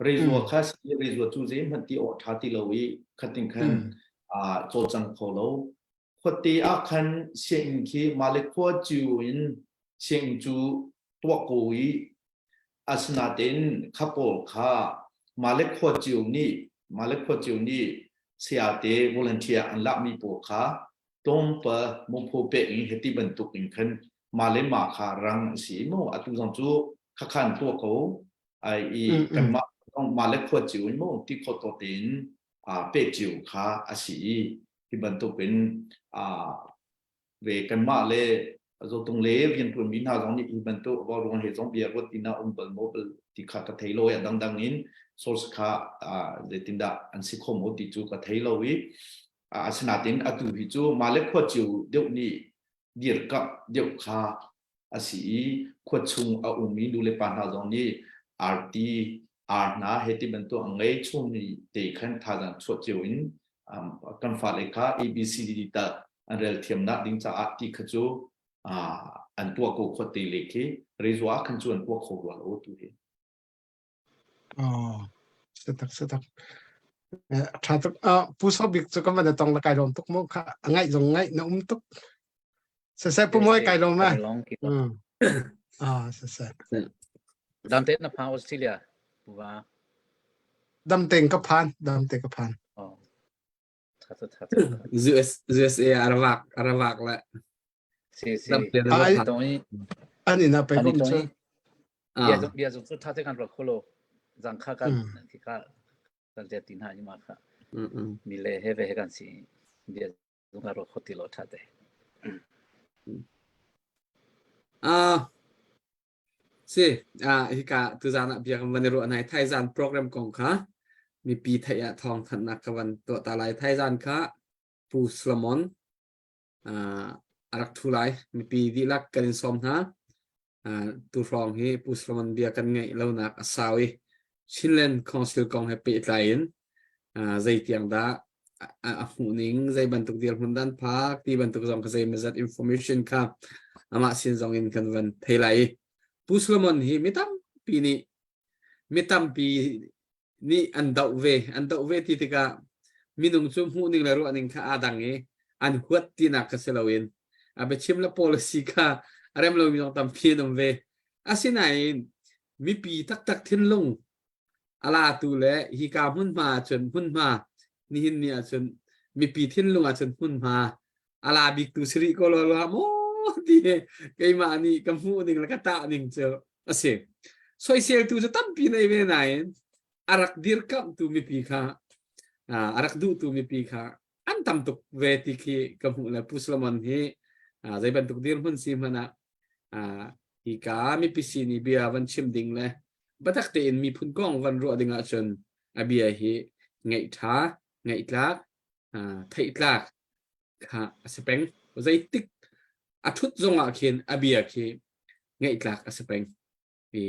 reizua kha si reizua cu zeihmanh ti awk ṭha ti lo i khatin khan cawlcang kho lo khuate ah khan sianginn khi mah le khua cio in sianginn cu tuah ko i asinain kha pawl kha mah le khua cio nih mah le khua cio nih sayate volunteer an lakmi pawl kha tlawmpal mawphaw pek in hiti bantuk in khan mah le mah kha rang a si mu atu zong cu khakhan tuah ko ai i kanmah mah le khua cio in mu ti khawh to tein pek cio kha a si i hi bantuk in ve kanmah le zotung le riantuanmi hna zong nih hi bantuk ruang he zong bia ruat tina um bal maw bal ti kha ka thei lo i a dangdang in source kha zeitindah an si kho maw ti cu ka thei lo i asinain atu hi cu mah le khua cio deuh nih dirkamh deuh kha a si i khua chung a ummi nulepa hna zong nih arti ar hna he ti bantuk a ngei chungmi te khan thazaang chuah cio in kan fale kha ABCD tal an rel thiamnak ding caah ti kha cu an tuah ko khuate le khi rezua khan cu an tuah kho rua lo tu hi. Oh, satak satak. Tha tuk. Pu So Bik cu kan van tong la kai lawm tuk mu kha ngaih zong ngaih na um tuk. Siseh pu Mawi kai lawm eh. Ah siseh. Dante na pha Australia pu va. Dam tein ka phan, dam te ka phan. Oh. Tha tha tha tha. US USA a rak a rak le. Si si. Dam tein a Ai. phan. Tong i An inn ah pei ani kom tong cu. i bia Ah. zong bia zong cu tha te kan rak kholo. Zang kha kan Mm. khi kha kan te tin ha ni ma kha. Mm mm. Mi le he ve he kan si bia zong kan rak kho ti lo tha te. Ah. Si, ah hika tuzaan ah bia kan van i ruah hna i thaizaan program kong kha mipi theih ah thawng thanhnak ka van tuah ta lai. Thaizaan kha Pu Solomon ah a rak thu lai. Mipi dihlak kan in sawm hna. Ah, tu hrawng hi Pu Solomon bia kan ngeih lonak a sau i Chinland Council kong he pehtlai in ah zeitiang dah a hmuh ning zei bantuk dirhmun dan phak ti bantuk zong kha zeimawzat information kha amah sin zong in kan van thei lai i Pu Solomon hi mi tampi nih mi tampi nih an doh ve an doh ve ti tikah minung cu hmuh ning le ruah ning kha aa dang i an huat tinak kha si loin a biachim le policy kha a rem lomi zong tampi an um ve asinain mipi taktak thinlung A latu le hika hmunhma ahcun hmunhma nihin ni ahcun mipi thinlung ahcun hmunhma a la biktu si rih ko lo maw ti keimah nih ka hmuh ning le ka tah ning cu a si. Soiseltu cu tampi nei ve nain a rak dirkamhtu mipi kha a rak duhtu mipi kha an tam tuk ve ti khi ka hmuh le Pu Solomon hi zei bantuk dirhmun si hmanh ah hika mipi sin i bia van chim ding le biatak tein miphun kong van ruah ding ahcun a bia hi ngaih ṭha, ngaih tlak, theih tlak kha a si peng. Zeitik a ṭhut zong ah khin a bia khi ngaih tlak a si peng. I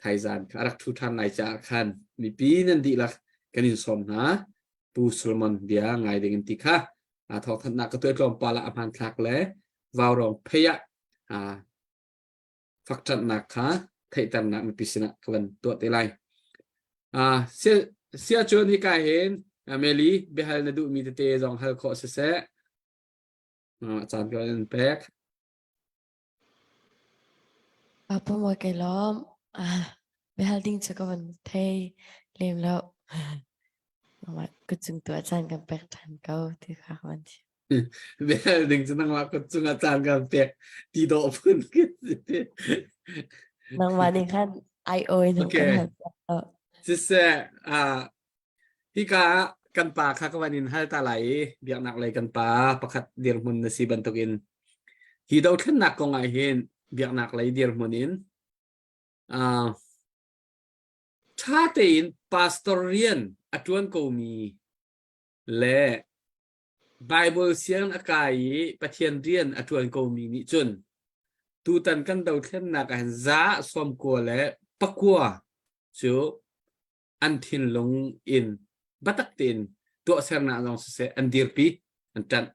thaizan kha a rak ṭhu ṭhan lai caah khan mipi nan dihlak kan in sawm hna. Pu Solomon bia ngai ding in ti kha thawngthanhnak ka tuah tlawmpal ah a hmanthlak le vaurawng phei ah fakṭanhnak kha theihternak mipi sinah ka van tuah te lai. Uh, sia, sia cun hika hin Meli biahal na duhmi tete zong hal khawh siseh. Uh, caan ka in pek. Apa mo kay lom. Ah, biahal ding cu ka van thei lem lo. Mama kucung tu caan kan pek ṭhan ko ti kha ka van chim. Biahal ding cu nangmah kut cungah caan kan pek ti dawh phun Nangmah nih khan ai oi nang kan Okay. hal lo. Siseh, ah hika ah kan pa kha ka van in hal ta lai i biaknak lei kan pa pakhat dirhmun na si bantukin hi dothlennak kong ah hin biaknak lei dirhmun in ah ṭha tein pastor rian a ṭuan komi le Baibal sianginn a kai i Pathian rian a ṭuan komi nih cun tutan kan dothlennak ah hin za 90 le pakua cu an thinlung in biatak tein tuahsernak zong siseh an dirpi, an ṭanh.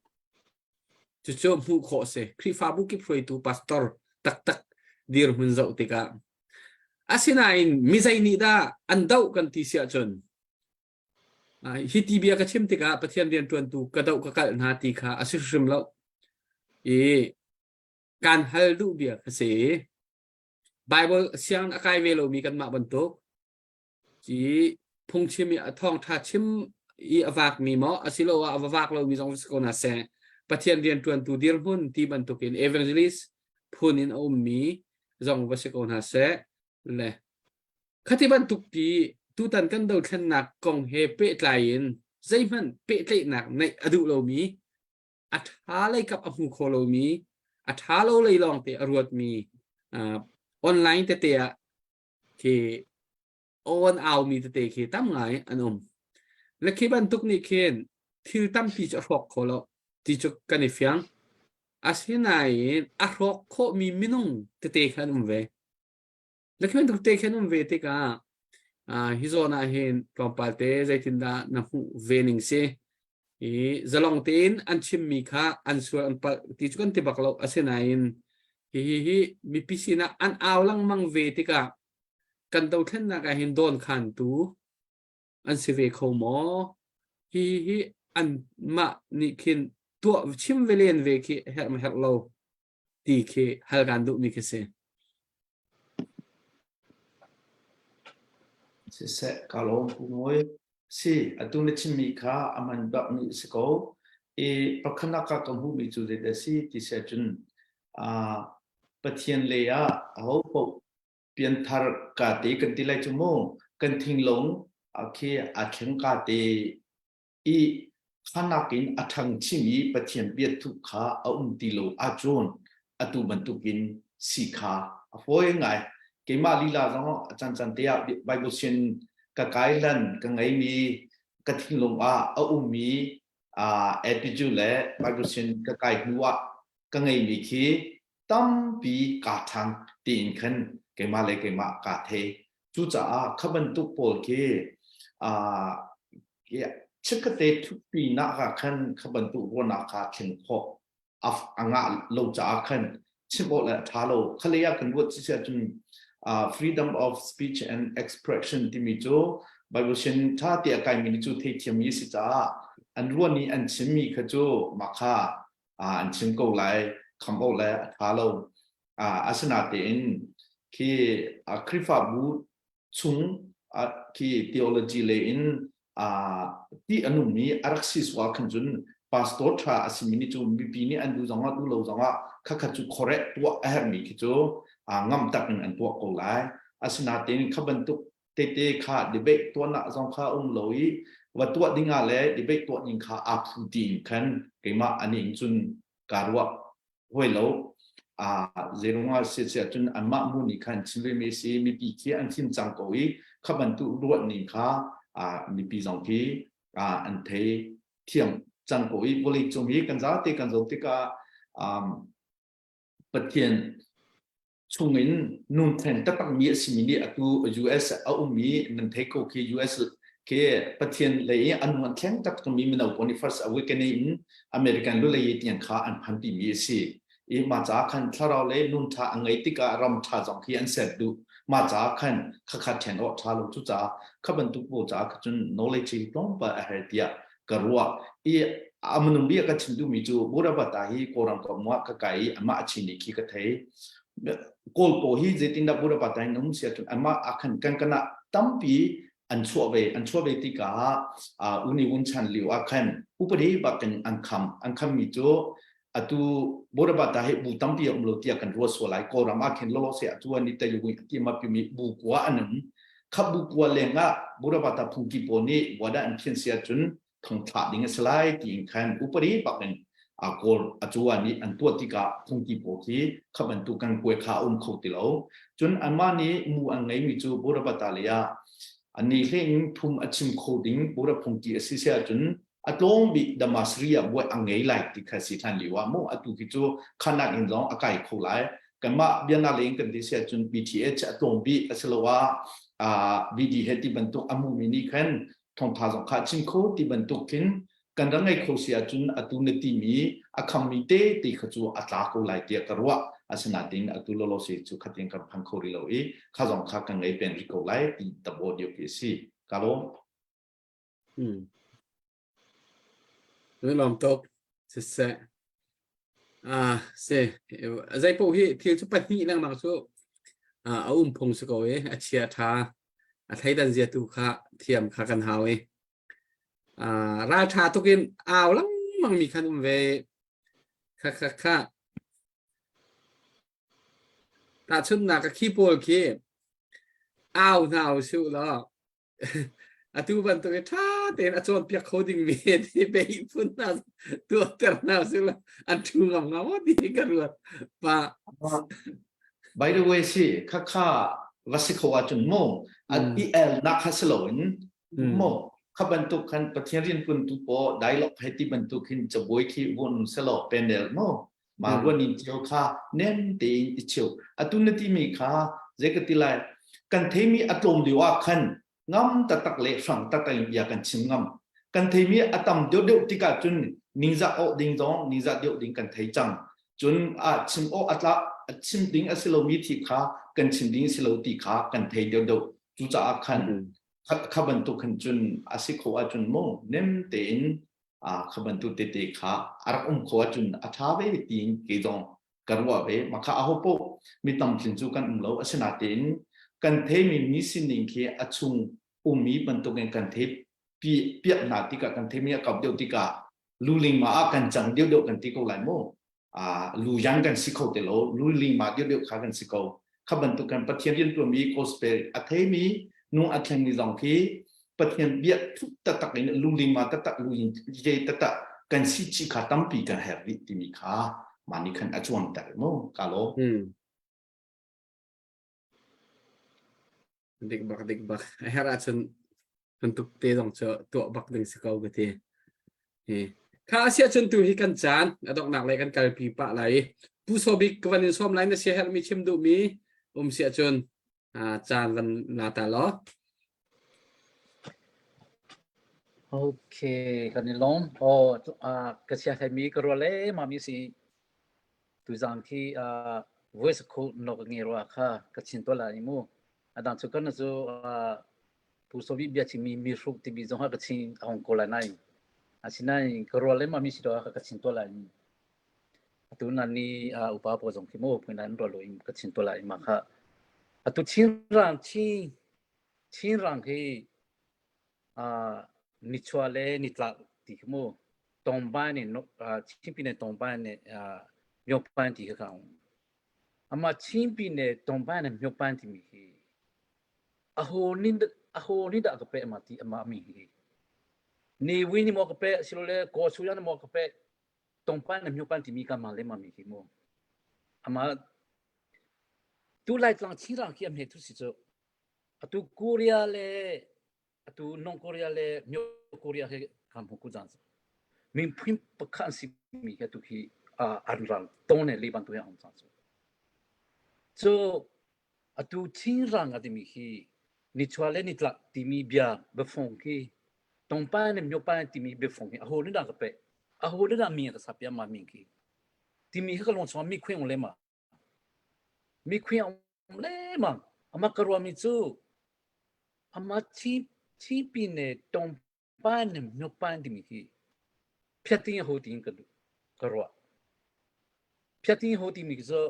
Cucu hmuh khawh a si. Khrihfabu kip hruaitu pastor taktak dirhmun zoh tikah asinain mi zei nih dah an doh kan ti si ahcun Hi ti bia ka chim tikah Pathian rianṭuantu ka doh ka kalh hna ti kha a si hrim lo. I kaan hal duh bia kha si. Bible siang a kai ve lomi kanmah bantuk i phungchim i a thawngṭha chim i a vakmi maw asiloah a va vak lomi zong si ko hna seh Pathian rianṭuantu dirhmun ti bantukin evangelist phun in a ummi zong va si ko hna seh le Khati bantuk ti tutan kan dothlennak kong he pehtlai in zeihmanh pehtlaihnak neih a duh lomi, a ṭha lei kap a hmu kho lomi, a ṭha lo lei lawngte a ruatmi uh, online tete ah khi aw an aumi tete khi tam ngai an um. Le khi bantuk nih khin thil tampi cu a hrawk kho lo ti cu kan i fiang. Asinain a hrawk khawhmi minung tete kha an um ve. Na khi bantuk te khin um ve tikah uh, hi zawn ah hin tlawmpal te zeitindah na hmuh ve ning si i zalong tein an chimmi kha an sual an palh ti cu kan ti bak lo asinain hi hi hi mipi sinah an au lengmang ve tikah kan dothlennak ah hin dawn khantu an si ve kho maw hi hi an mah nih khin tuah chim ve len ve khi herh ma herh lo ti khi hal kan duhmi khi si. Siseh, ka lawm Pu Mawi. Si, atu na chimmi kha a hman bakmi a si ko. I pakhatnak ah ka hmuhmi cu zeidah a si ti si ahcun uh, Pathian lei ah ahopaoh pianthar ka te kan ti lai cu mu kan thinglung khi a thleng ka te i khanak in a ṭhang chin i Pathian biathup kha a um ti lo ahcun atu bantukin si kha a fawi ngai. Keimah lila zong a cancan te ah Bible sin ka kai lan ka ngeimi ka thinlung ah a ummi attitude le Bible sin ka kai hnu ah ka ngeimi khi tampi kaa ṭhang tiin khan keimah le keimah kaa thei. Cucaah kha bantuk pawl khi uh, chikkate thutpi nak ah khan kha bantuk ruahnak kha thleng khawh a ngah lo caah khan chim awk le a ṭha lo. Khalei ah kan ruat si ahcun uh, freedom of speech and expression timi cu Bible sin ṭha te a kaimi nih cu theithiam i si caah an ruah ni an chimmi kha cu mah kha an chim ko lai kham awk le a ṭha lo asinatein khi Khrihfabu chung khi theology le in ti a nungmi a rak si sual khan cun pastor ṭha a simi nih cu mipi nih an duh zongah duh lo zongah khakhat cu correct tuah a herhmi khi cu ngam tak in an tuah ko lai asinatein kha bantuk tete kha debate tuahnak zong kha um lo i va tuah ding ah le debate tuah ning kha aa phu tiin khan keimah ani in cun kaa ruah hoi lo. A zeirungah si si ahcun anmah mu nih khan chim ve mi si mipi khi an thim cang ko i kha bantuk ruah ning kha mipi zong khi an thei thiam cang ko i vawlei cung hi kan zate kan zoh tikah Pathian chungin nun theng taktakmi a simi nih atu US a ummi nan thei ko khi US khi Pathian lei i an nun thleng taktakmi mino pawl nih first awakening in American lu lei tiang kha an phan pimi a si. I mah caah khan thlarau le nun ṭha a ngei tikah ram ṭha zong khi an ser duh. Mah caah khan khakha ṭhen awk ṭha lo cu caah kha bantuk pawl caah kha cun knowledge hi tlawmpal a herh tiah ka ruah i a minung bia ka chim duhmi cu Buddha hi Kawlram ka um ah ka kai i amah a chin khi ka thei Kawl paw hi zeitindah Buddha Bata in um sia cun amah a khan kan kana tampi an chuah ve an chuah ve tikah uni un chan liu ah khan upadi bakin an kham an kham mi cu atu Buddha Bata hi bu tampi a um lo tiah kan ruat sual lai Kawlram ah khin lolo se atu an i tayu ti ma pi mi bu kwa an um Kha bu kua lengah Buddha phungki pawl nih wada an phian sia cun thong thlah ding a si lai tiin khan upadi bak in a kawl a cuwa nih an tuah tikah phungki pawl khi kha bantuk kan kuai kha a um kho ti lo. Cun anmah nih mu an ngeimi cu Buddha lei ah ani hleng phung a chim kho ding Buddha phungki a si sia cun a tlawm bik Damasri ah buai a ngei lai ti kha si hlan lio ah mu atu khi cu khanak in zong a kai kho lai kanmah biana leng kan ti sia cun BTH a tlawm bik asiloah VD he ti bantuk a hmumi nih khan thawngtha zong kha chim kho ti bantuk khin kan rak ngei kho si ahcun atu na timi a khammi te ti kha cu a tla ko lai tiah ka ruah asinain atu lolo si cu khatin kan phang kho rih lo i kha zong kha kan ngei pen rih ko lai ti tabo dio khi a si ka lawm Hmm. Nan lawm tuk. Siseh. Ah, si. Zei paoh hi thil cu pahnih lengmang cu ah, a um phung si ko i a chia ṭha a thleidan zia tu kha thiam kha kan hau i ah, ral ṭha tuk in au lengmang mi khan um ve. Kha kha kha. Tahchunhnak a khi pawl khi au hna usih law Atu bantuk i ṭha tein a cawnpiak kho dingmi ti bei phun hna tuahter hna usih an ṭhu ngam ngam maw ti ka ruat. Pa. By the way si khakha va si kho ahcun mu an i el nak kha si loin mu kha bantuk khan Pathian rian tu paw dialogue he ti bantuk hin cabuai khi vun selaw panel mu ma ruan in cio kha nem tein i cheu atu na timi kha zei ka ti lai kan theimi a tlawm lio ah khan ngam taktak le hrang taktak in bia kan chim ngam kan theimi a tam deuh deuh tikah cun ningzah awh ding zong ningzah deuh ding kan thei cang cun a chim awh a tla a chim ding a si lomi thi kha kan chim ding si lo ti kha kan thei deuh deuh cucaah khan kha bantuk khan cun a si kho ahcun mu nem tein kha bantuk tete kha a rak um kho ahcun a ṭha ve tiin kei zong ka ruah ve makha aho poh mi tamtling cu kan um lo asinatein kan theimi mi sining khi a chung. ummi bantukin kan thei piak hna tikah kan theimi a kau deuh tikah lu lingma ah kan cang deuhdeuh kan ti ko lai mu. Lu yang kan si kho te lo, lu lingma deuhdeuh kha kan si ko. Kha bantuk kan Pathian rian tuanmi gospel a theimi nu a thlengmi zong khi Pathian bia thup taktak in lu lingma taktak lu ye taktak kan si chi kha tampi kan herh rih timi kha mah nih khan a cuangter mu ka lo. Dik bak dik bak. A herh ahcun bantuk te zong cu tuah bak ding si ko ka ti. Hi. Kha a si ahcun tu hi kan caan a donghnak lei kan kalpi pah lai i Pu Sobik ka van in sawm lai na sia herhmi chim duhmi um si ahcun caan van la ta law. Okay, kan i lawm. Oh, ka sia hlaimi ka rual le mami si Tuzaan khi voice code nok nge rua kha ka chin to la ni mu. Adang chu kan cu Pu Sovi bia chimi mi hruk tibi zong ha ka chin ahong ko lai nai. Asinain ka rual le ma mi si do ka chin to lai ni. Atu na ni upa po zong khi mu phuin an rual lo in ka chin to lai ma kha. Atu chin rang chin chin rang hi nichuah le nitlak ti khi mu tongban in Chinpi ne tongban ne myokpan ti kha ka um. Amah Chinpi ne tongban ne myokpan timi hi aho nin aho nih dah ka peh ma ti amah mi hi. Ni wi ni maw ka peh silole ko su ya ni maw ka peh tongpan ne myokpan timi ka ma le ma mi hi mu. Amah tu lai tlang chingrang khi am he thu si cu atu Korea le atu North Korea le Myo Korea he kan hmu ku zan min phun pakhat an si mi hi atu hi an ral tong ne le bantu he um cang cu cu atu thingrang a timi hi nichuah le nitlak timi bia biafung khi tongpan le myopan timi biafung hi aho ni dah ka pe aho ni dah mi ka sapia ma min khi timi hi ka long chong mi khweng le ma Mi khuai a um lengmang. Amah ka ruahmi cu amah Chinpi ne Tongpan ne Myokpan timi hi phiating ho tiin ka duh ka ruah. Phiating ho timi cu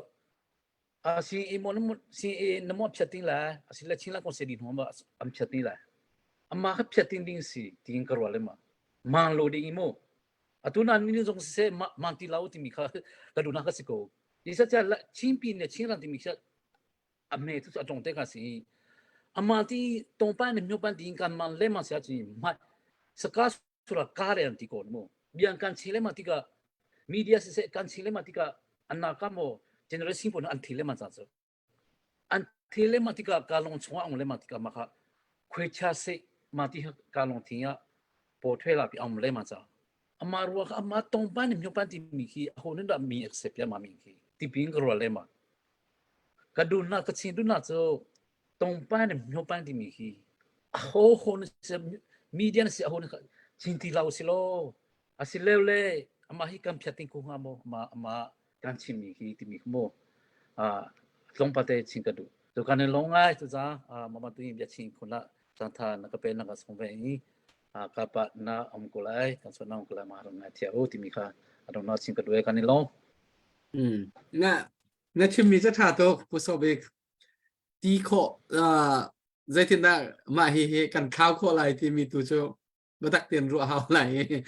a si i mo si i na mo phiating la a si la chin la kong se di hnu ma am phiating la. Amah kha phiating ding si tiin ka ruah le ma. Mang lo ding i mu. Atu na ni zong siseh mang ti lo timi kha ka duhnak ka si ko. Isa cha Chinpi ne Chinram timi kha a me tu a tong te ka si. Ama ti tongpan ne myopan ti kan man le ma sia chi ma saka sura ka re an ti ko mo. Bian kan chi le ma ti ka media siseh kan chi le ma ti ka anna ka mo generation pon an thi le ma cha chu. An thi le ma tikah ka lung chungah um le ma tikah mah kha khuaichia seh ma ti ka lungthin ah portrait la pi um le ma ca. Amah rua kha amah tongpan nih myopan timi khi aho nih dah mi accept ya ma mi khi tipin ka rual le ma. Ka duhnak ka chin duhnak cu tongpan nih myopan timi khi aho ho nih media nih si aho nih chin ti lo si lo asileu le amah hi kan phiat ting ko hnga maw amah amah kan chimmi hi timi kha mu tlawmpal te chin ka duh tu kan in long ngai tu za mama tu bia chin khun la cantha na ka pe na ka song ve i ka pa na om ko lai kan so na om ko lai ma rong ngai thia u timi kha adong na chin ka duh kan in long mm na na chimmi ca tha tuk pu sobik ti khawh zeitindah mah hi hi kan thlau khawh lai timi tu cu biatak tein ruah hau lai.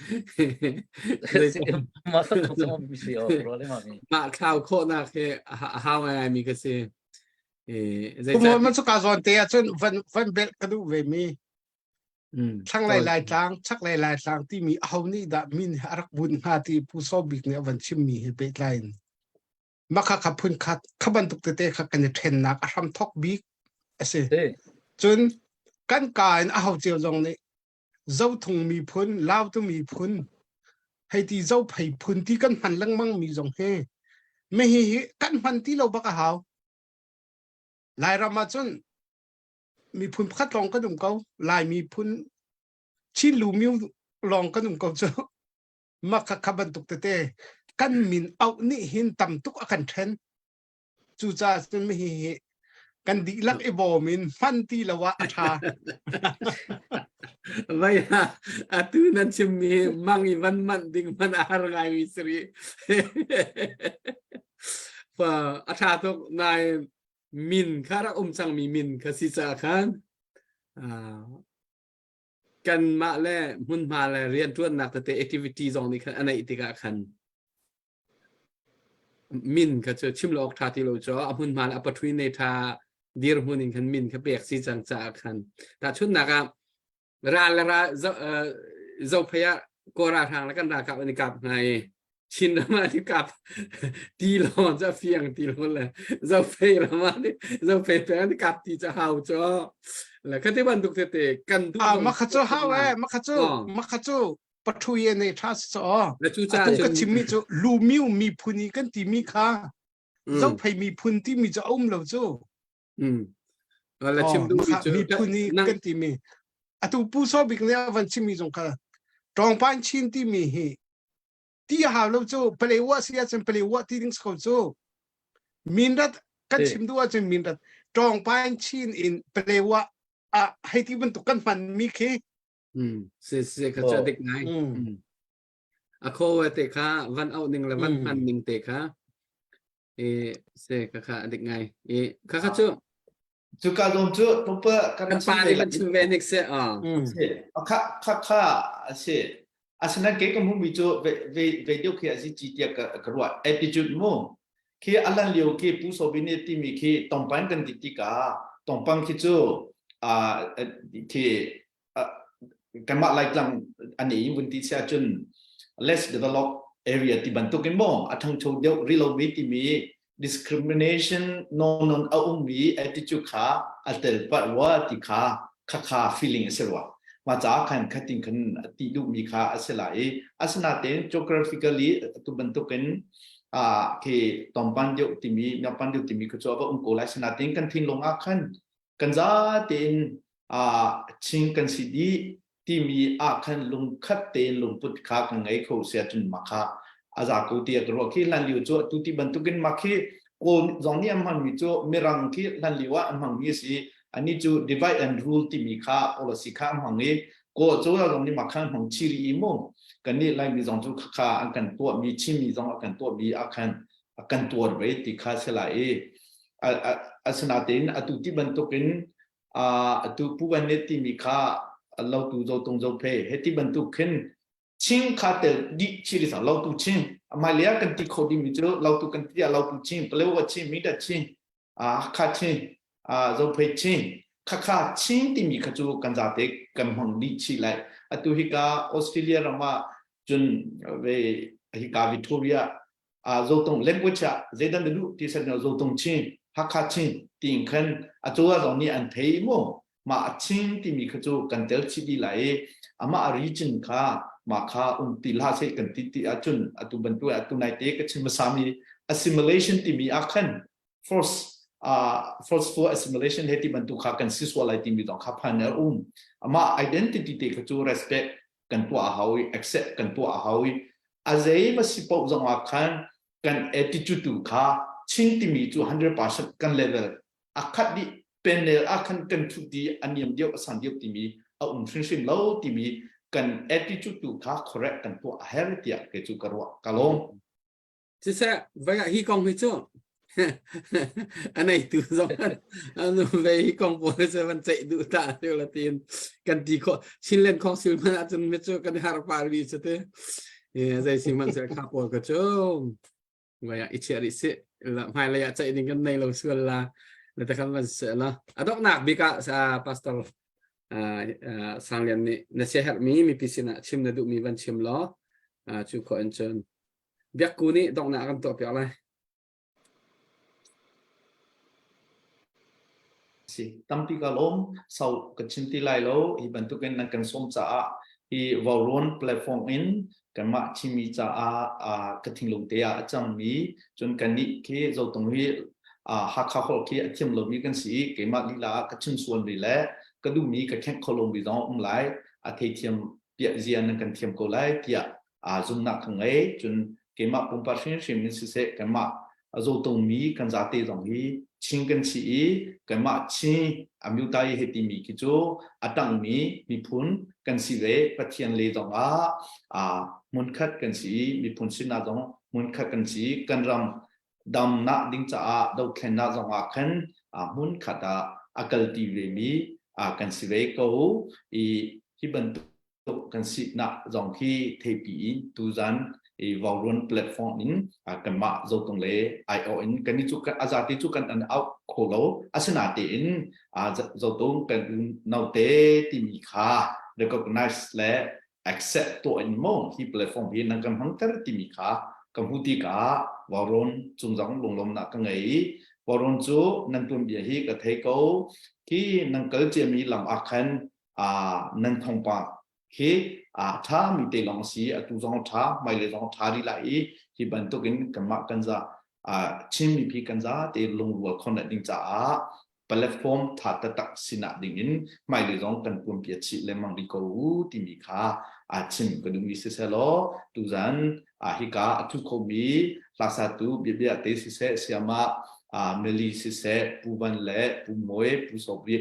Mah thlau khawhnak hi a hau ngaingai mi ka si. Kumol man suka zawn te ahcun van van belh ka duh ve mi. Thlanglei Laitlang, chaklei Laitlang timi aho nih dah min a rak bunh hnga ti Pu Saw Bik nih a van chimmi he pehtlai in. Makha kha phun khat kha bantuk tete kha kan i ṭhennak a hram thok bik a si. Cun kan ka in aho cio zong nih Zothung miphun, Lautu miphun, hei ti Zophei phun ti kan hman lengmang mi zong hi mi hi hi kan hman ti lo bak a hau. Lairam ah cun miphun pakhat lawng kan um ko. Lai miphun Chin lu miu lawng kan um ko cu. Makha kha bantuk tete kan min auh nih hin tam tuk a kan ṭhen. Cucaah cun hihi kan dihlak i bawm in hman ti lo ah a ṭha. Vai atu nan chimmi mang i van manh ding man a har ngaimi si rih. Fa a ṭha tuk nain min kha rak um cangmi min kha si caah khan. Kanmah le hmunhma le rianṭuannak tete activity zong nih khan a neih tikah khan min kha cu chim lo awk ṭha ti lo cu a hmunhma le a pathui nei ṭha dirhmun in khan min kha pek si cang caah khan tahchunhnak ah ral le ral zophei ah kawl ralhrang le kan ralkap an i kap hna i Chin ram ah an kap ti lawng cu a fiang ti lo le zophei ram ah zophei peng an kap ti cu hau cu le khati bantuk tete kan duh ah makha cu hau eh makha cu makha cu pathui nei tha so le cu ca ka chimmi cu lumiu miphun i kan timi kha zophei miphun timi cu a um lo cu Mm. La chim duh mi cu miphun i kan timi atu pu so bik nih a van chimmi zong kha tawngpan chin timi hi ti a hau lo cu palewa si ahcun palewa ti ding ko cu minrat kan chim duh ahcun minrat tawngpan chin in palewa ah hei ti bantuk kan hman mi khi mm se se kha cha dik ngai a kho te kha van auh ning le van hman ning te kha e se ka kha dik ngai e kha kha cu cu ka lom cu pupa kan pa nih kan chim ve nik se a kha kha kha ase asinain ke ka hmu mi cu ve ve ve deuh khi asi chi tia ka ka ruat attitude mu khi alan lio khi pu sobi nih timi khi tongpan kan ti tika tongpang khi cu a khi kanmah Laitlang an i vun ti si ahcun less developed area ti bantuk in maw a ṭhangcho deuh rih lomi timi discrimination non a ummi attitude kha a tel pah rua ti kha khakha feeling a si rua mah caah khan khatin khan ti duhmi kha a si lai i asinain geographically tu bantukin khi tompan deuh timi myapan deuh timi kha cu a va um ko lai sinain kan thinlung ah khan kan za tein Chin kan si dih timi ah khan lungkhat tein lungput kha kan ngei kho sia cun mah kha a za ko tiah ka ruah khi hlan lio cu atu ti bantukin mah khi kawl zong nih an hmangmi cu mirang khi hlan lio ah an hmangmi a si ani cu divide and rule timi kha policy kha an hmang i kawl cu zong nih mah kha an hmang chiri i mu kan nih laimi zong cu kha an kan tuahmi Chinmi zong a kan tuahmi ah khan a kan tuar ve ti kha si lai i asinain atu ti bantukin atu pu van nih timi kha lotu zotung zophe he ti bantuk khin ching kha tel dih chiri sa lotu ching amai le kan ti kho ding mi cu lotu kan ti lotu ching palewa ching mi da ching a kha ching a zophei ching kha kha ching timi kha cu kan zate kan hmang dih chi lai atu hika Australia ram ah cun ve hika Victoria Zotung language ah zeidan na duh ti san Zotung Chin Hakha Chin tiin khan a cozah zong nih an thei mu mah a Chin timi kha cu kan tel chih dih lai i amah a region kha mah kha um ti hlah seh kan ti ti ahcun atu bantuk atu nai te ka chim hmasa mi assimilation timi ah khan force uh, forceful assimilation he ti bantuk kha kan si sual lai timi zong kha phan a um amah identity te kha cu respect kan tuah a hau i accept kan tuah a hau i a zei va si paoh zong ah khan kan attitude tu kha Chin timi cu 100% kan level a khat dih panel ah khan kan thut di a niam deuh a sang deuh timi a um hrimhrim lo timi kan attitude tu kha correct kan tuah a her tiah kei cu ka ruah ka lawm Siseh, vai ah hi kong hi cu a neitu zong an ve hi kong pawl cu van ceih duh ta lio la tiin kan ti khawh Chinland Council hmanh ahcun mi cu kan har par ri cu te zei si hmanh seh kha pawl ka cu vai ah i chiah rih sih hmai lei ah ceih ding kan nei lo sual la na te khan van se la a donghnak bik ah pastor Sanglian nih na siaherhmi mipi sinah chim na duhmi van chim law cu khawh in cun Biakku nih donghnak a kan tuahpiak lai. Si tampi ka lawm sau ka chim ti lai lo hi bantukin nan kan sawm caah hi Vauron platform in kanmah Chinmi caah ka thinglung te ah a cangmi cun kannih khi Zotung hi Hakha holh khi a thiam lomi kan si i keimah lila ah ka chim sual mi le ka duhmi ka khenh kho lomi zong um lai a theithiam piah zia nan kan thiam ko lai tiah aa zumnak ka ngei cun keimah pumpak hrimhrim in siseh kanmah a zawtongmi kan zate zong hi Chin kan si i kanmah Chin Amyutai he timi khi cu a tangmi miphun kan si ve Pathian le zong ah hmunkhat kan si i miphun sinah zong hmunkhat kan si kan ram damnak ding caah dothlennak zong ah khan hmunkhat ah a kalti vemi kan si ve ko i. Hi bantuk kan sinak zong hi theipi in tuzan i Vauruan platform in kanmah Zotung le aiawh in kan i cu a zate cu kan an out kho lo. Asinatein Zotung kan naute timi kha recognize le accept tuah in maw hi platform hi nan kan hmangter timi kha ka hmu tikah Vauron cung zong lunglawmnak ka ngei i Vauron cu nan tuanbia hi ka thei ko khi nan kal ciami lam ah khan nan thawngpang khi a ṭha mi te lawng si atu zong ṭha hmailei zong ṭha rih lai i hi bantukin kanmah kan za Chin mipi kan za te lungrual khawhnak ding caah platform tha taktak sinak ding in hmailei zong kan tuanpia chih lengmang rih ko u timi kha a chim ka duhmi siseh law tuzan hika a thu khomi hlasatu biabia te siseh siama Meli siseh Pu Van le Pu Moe Pu Sopri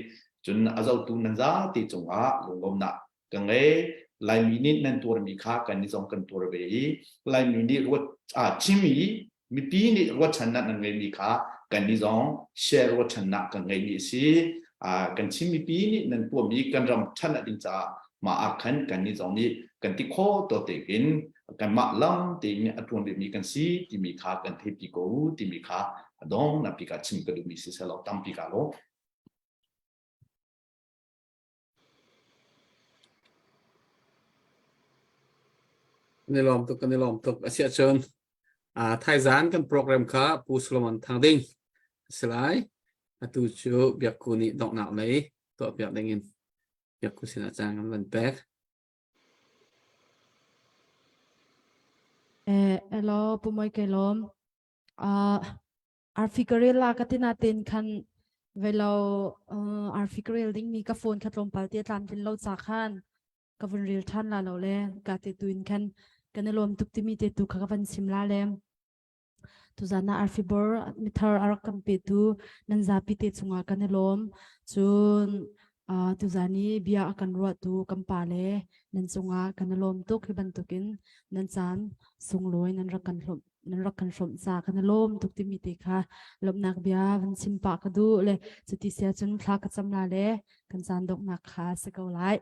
cun a zotu nan zate cungah lunglawmnak ka ngei. Laimi nih nan tuarmi kha kan nih zong kan tuar ve i Laimi nih ruat a Chinmi mipi nih ruahchannak nan ngeimi kha kan nih zong share ruahchannak kan ngeimi a si. Kan Chin mipi nih nan tuahmi kan ram ṭhatnak ding caah mah ah khan kan nih zong nih kan ti khawh to tein kanmah lam tein a ṭuan rihmi kan si timi kha kan theihpi ko timi kha a dong nampi ka chim ka duhmi si selaw tampi ka lo. Kan i lawm tuk, kan i lawm tuk. Asiahcun uh, thaizan kan program kha Pu Solomon Thang Ding a si lai. Atu cu Biakku nih donghnak lei tuahpiak ding in Biakku sinah caan kan van pek. Eh, hello, Pu Moi ke lawm. Uh, Arfi ka rel la ka ti natin khan velo uh, arfi ka rel ding mi ka phone kha tlawmpal te tlam tlin lo ca khan ka vun rel than la lo le ka te tuin khan kan i lawm tuk timi te tu kha ka van chim la le tuzan ah arfi bor mithar arak kan pe tu nan zapi te chungah kan i lawm cun uh, tuzan i bia a kan ruah tu kan pa le nan cungah kan i lawm tuk hi bantukin nan caan sunglawi nan rak kan hlawm nan rak kan hrawmh ca kan i lawm tuk timi te kha lawmhnak bia van chim pah ka duh le cuti sia cun thla ka cam la le kan caan donghnak kha si ko lai.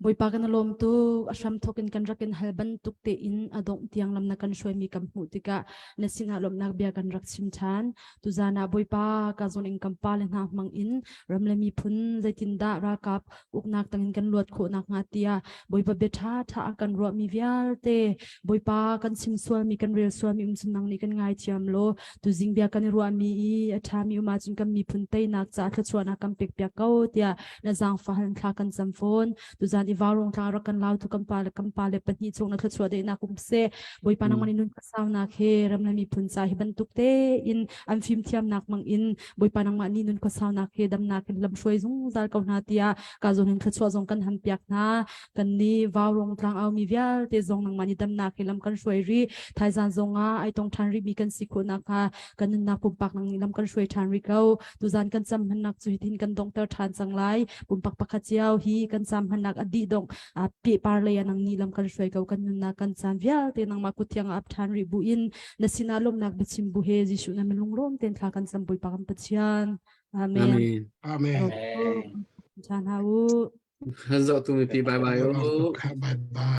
Bawipa kan i lawm tuk a hram thawk in kan rak in hal bantuk tein a dongh tiang lam na kan hruaimi kan hmuh tikah na sinah lawmhnak bia kan rak chim ṭhan tuzan ah Bawipa ka zawn in kan pa le hna hmang in ram le miphun zeitindah ralkap uknak tangin kan luat khawh nakhnga tiah Bawipa bia ṭha ṭha a kan ruahmi vialte Bawipa kan chim sualmi kan rel sualmi um cun nang nih kan ngaithiam law tuzing bia kan i ruahmi i a ṭhami um ahcun kan miphun teinak caah thluachuahnak kan pek piak ko tiah na zaangfah hal thla kan cam fawn tuzan i vaurong tlang rak kan lau tu kan pa le kan pa le pahnih chung na thluachuah dehnak um seh Bawipa nangmah nih nun saunak he ram le miphun ca hi bantuk tein an fimthiamnak mang in Bawipa nangmah nih nun khuasaunak he damnak in lamhruai zungzal ko hna tiah ka zawn in thluachuah zong kan ham piak hna. Kan nih vaurong tlangau mi vialte zong nangmah nih damnak he lam kan hruai rih. Thaizan zong ah ai tong ṭhan rih mi kan si khawh nakhnga kan nunnak pumpak nang nih lam kan hruai ṭhan rih ko. Tuzan kan cam hmannak cu hitin kan donghter ṭhan cang lai. Pumpak pakhat cio hi kan cam hmannak a dih dongh pehpar lei ah nang nih lam kan hruai ko. Kan nunnak kan caan vialte nangmah kut thiang ah ap ṭhan rih bu in na sinah lawmhnak biachim bu he Jesuh na min lunglawm tein thla kan cam Bawipa kan Pathian. Amen. Amen. Amen. Amen. Chan ha u. Han zoh tu mipi bye bye. Bye bye.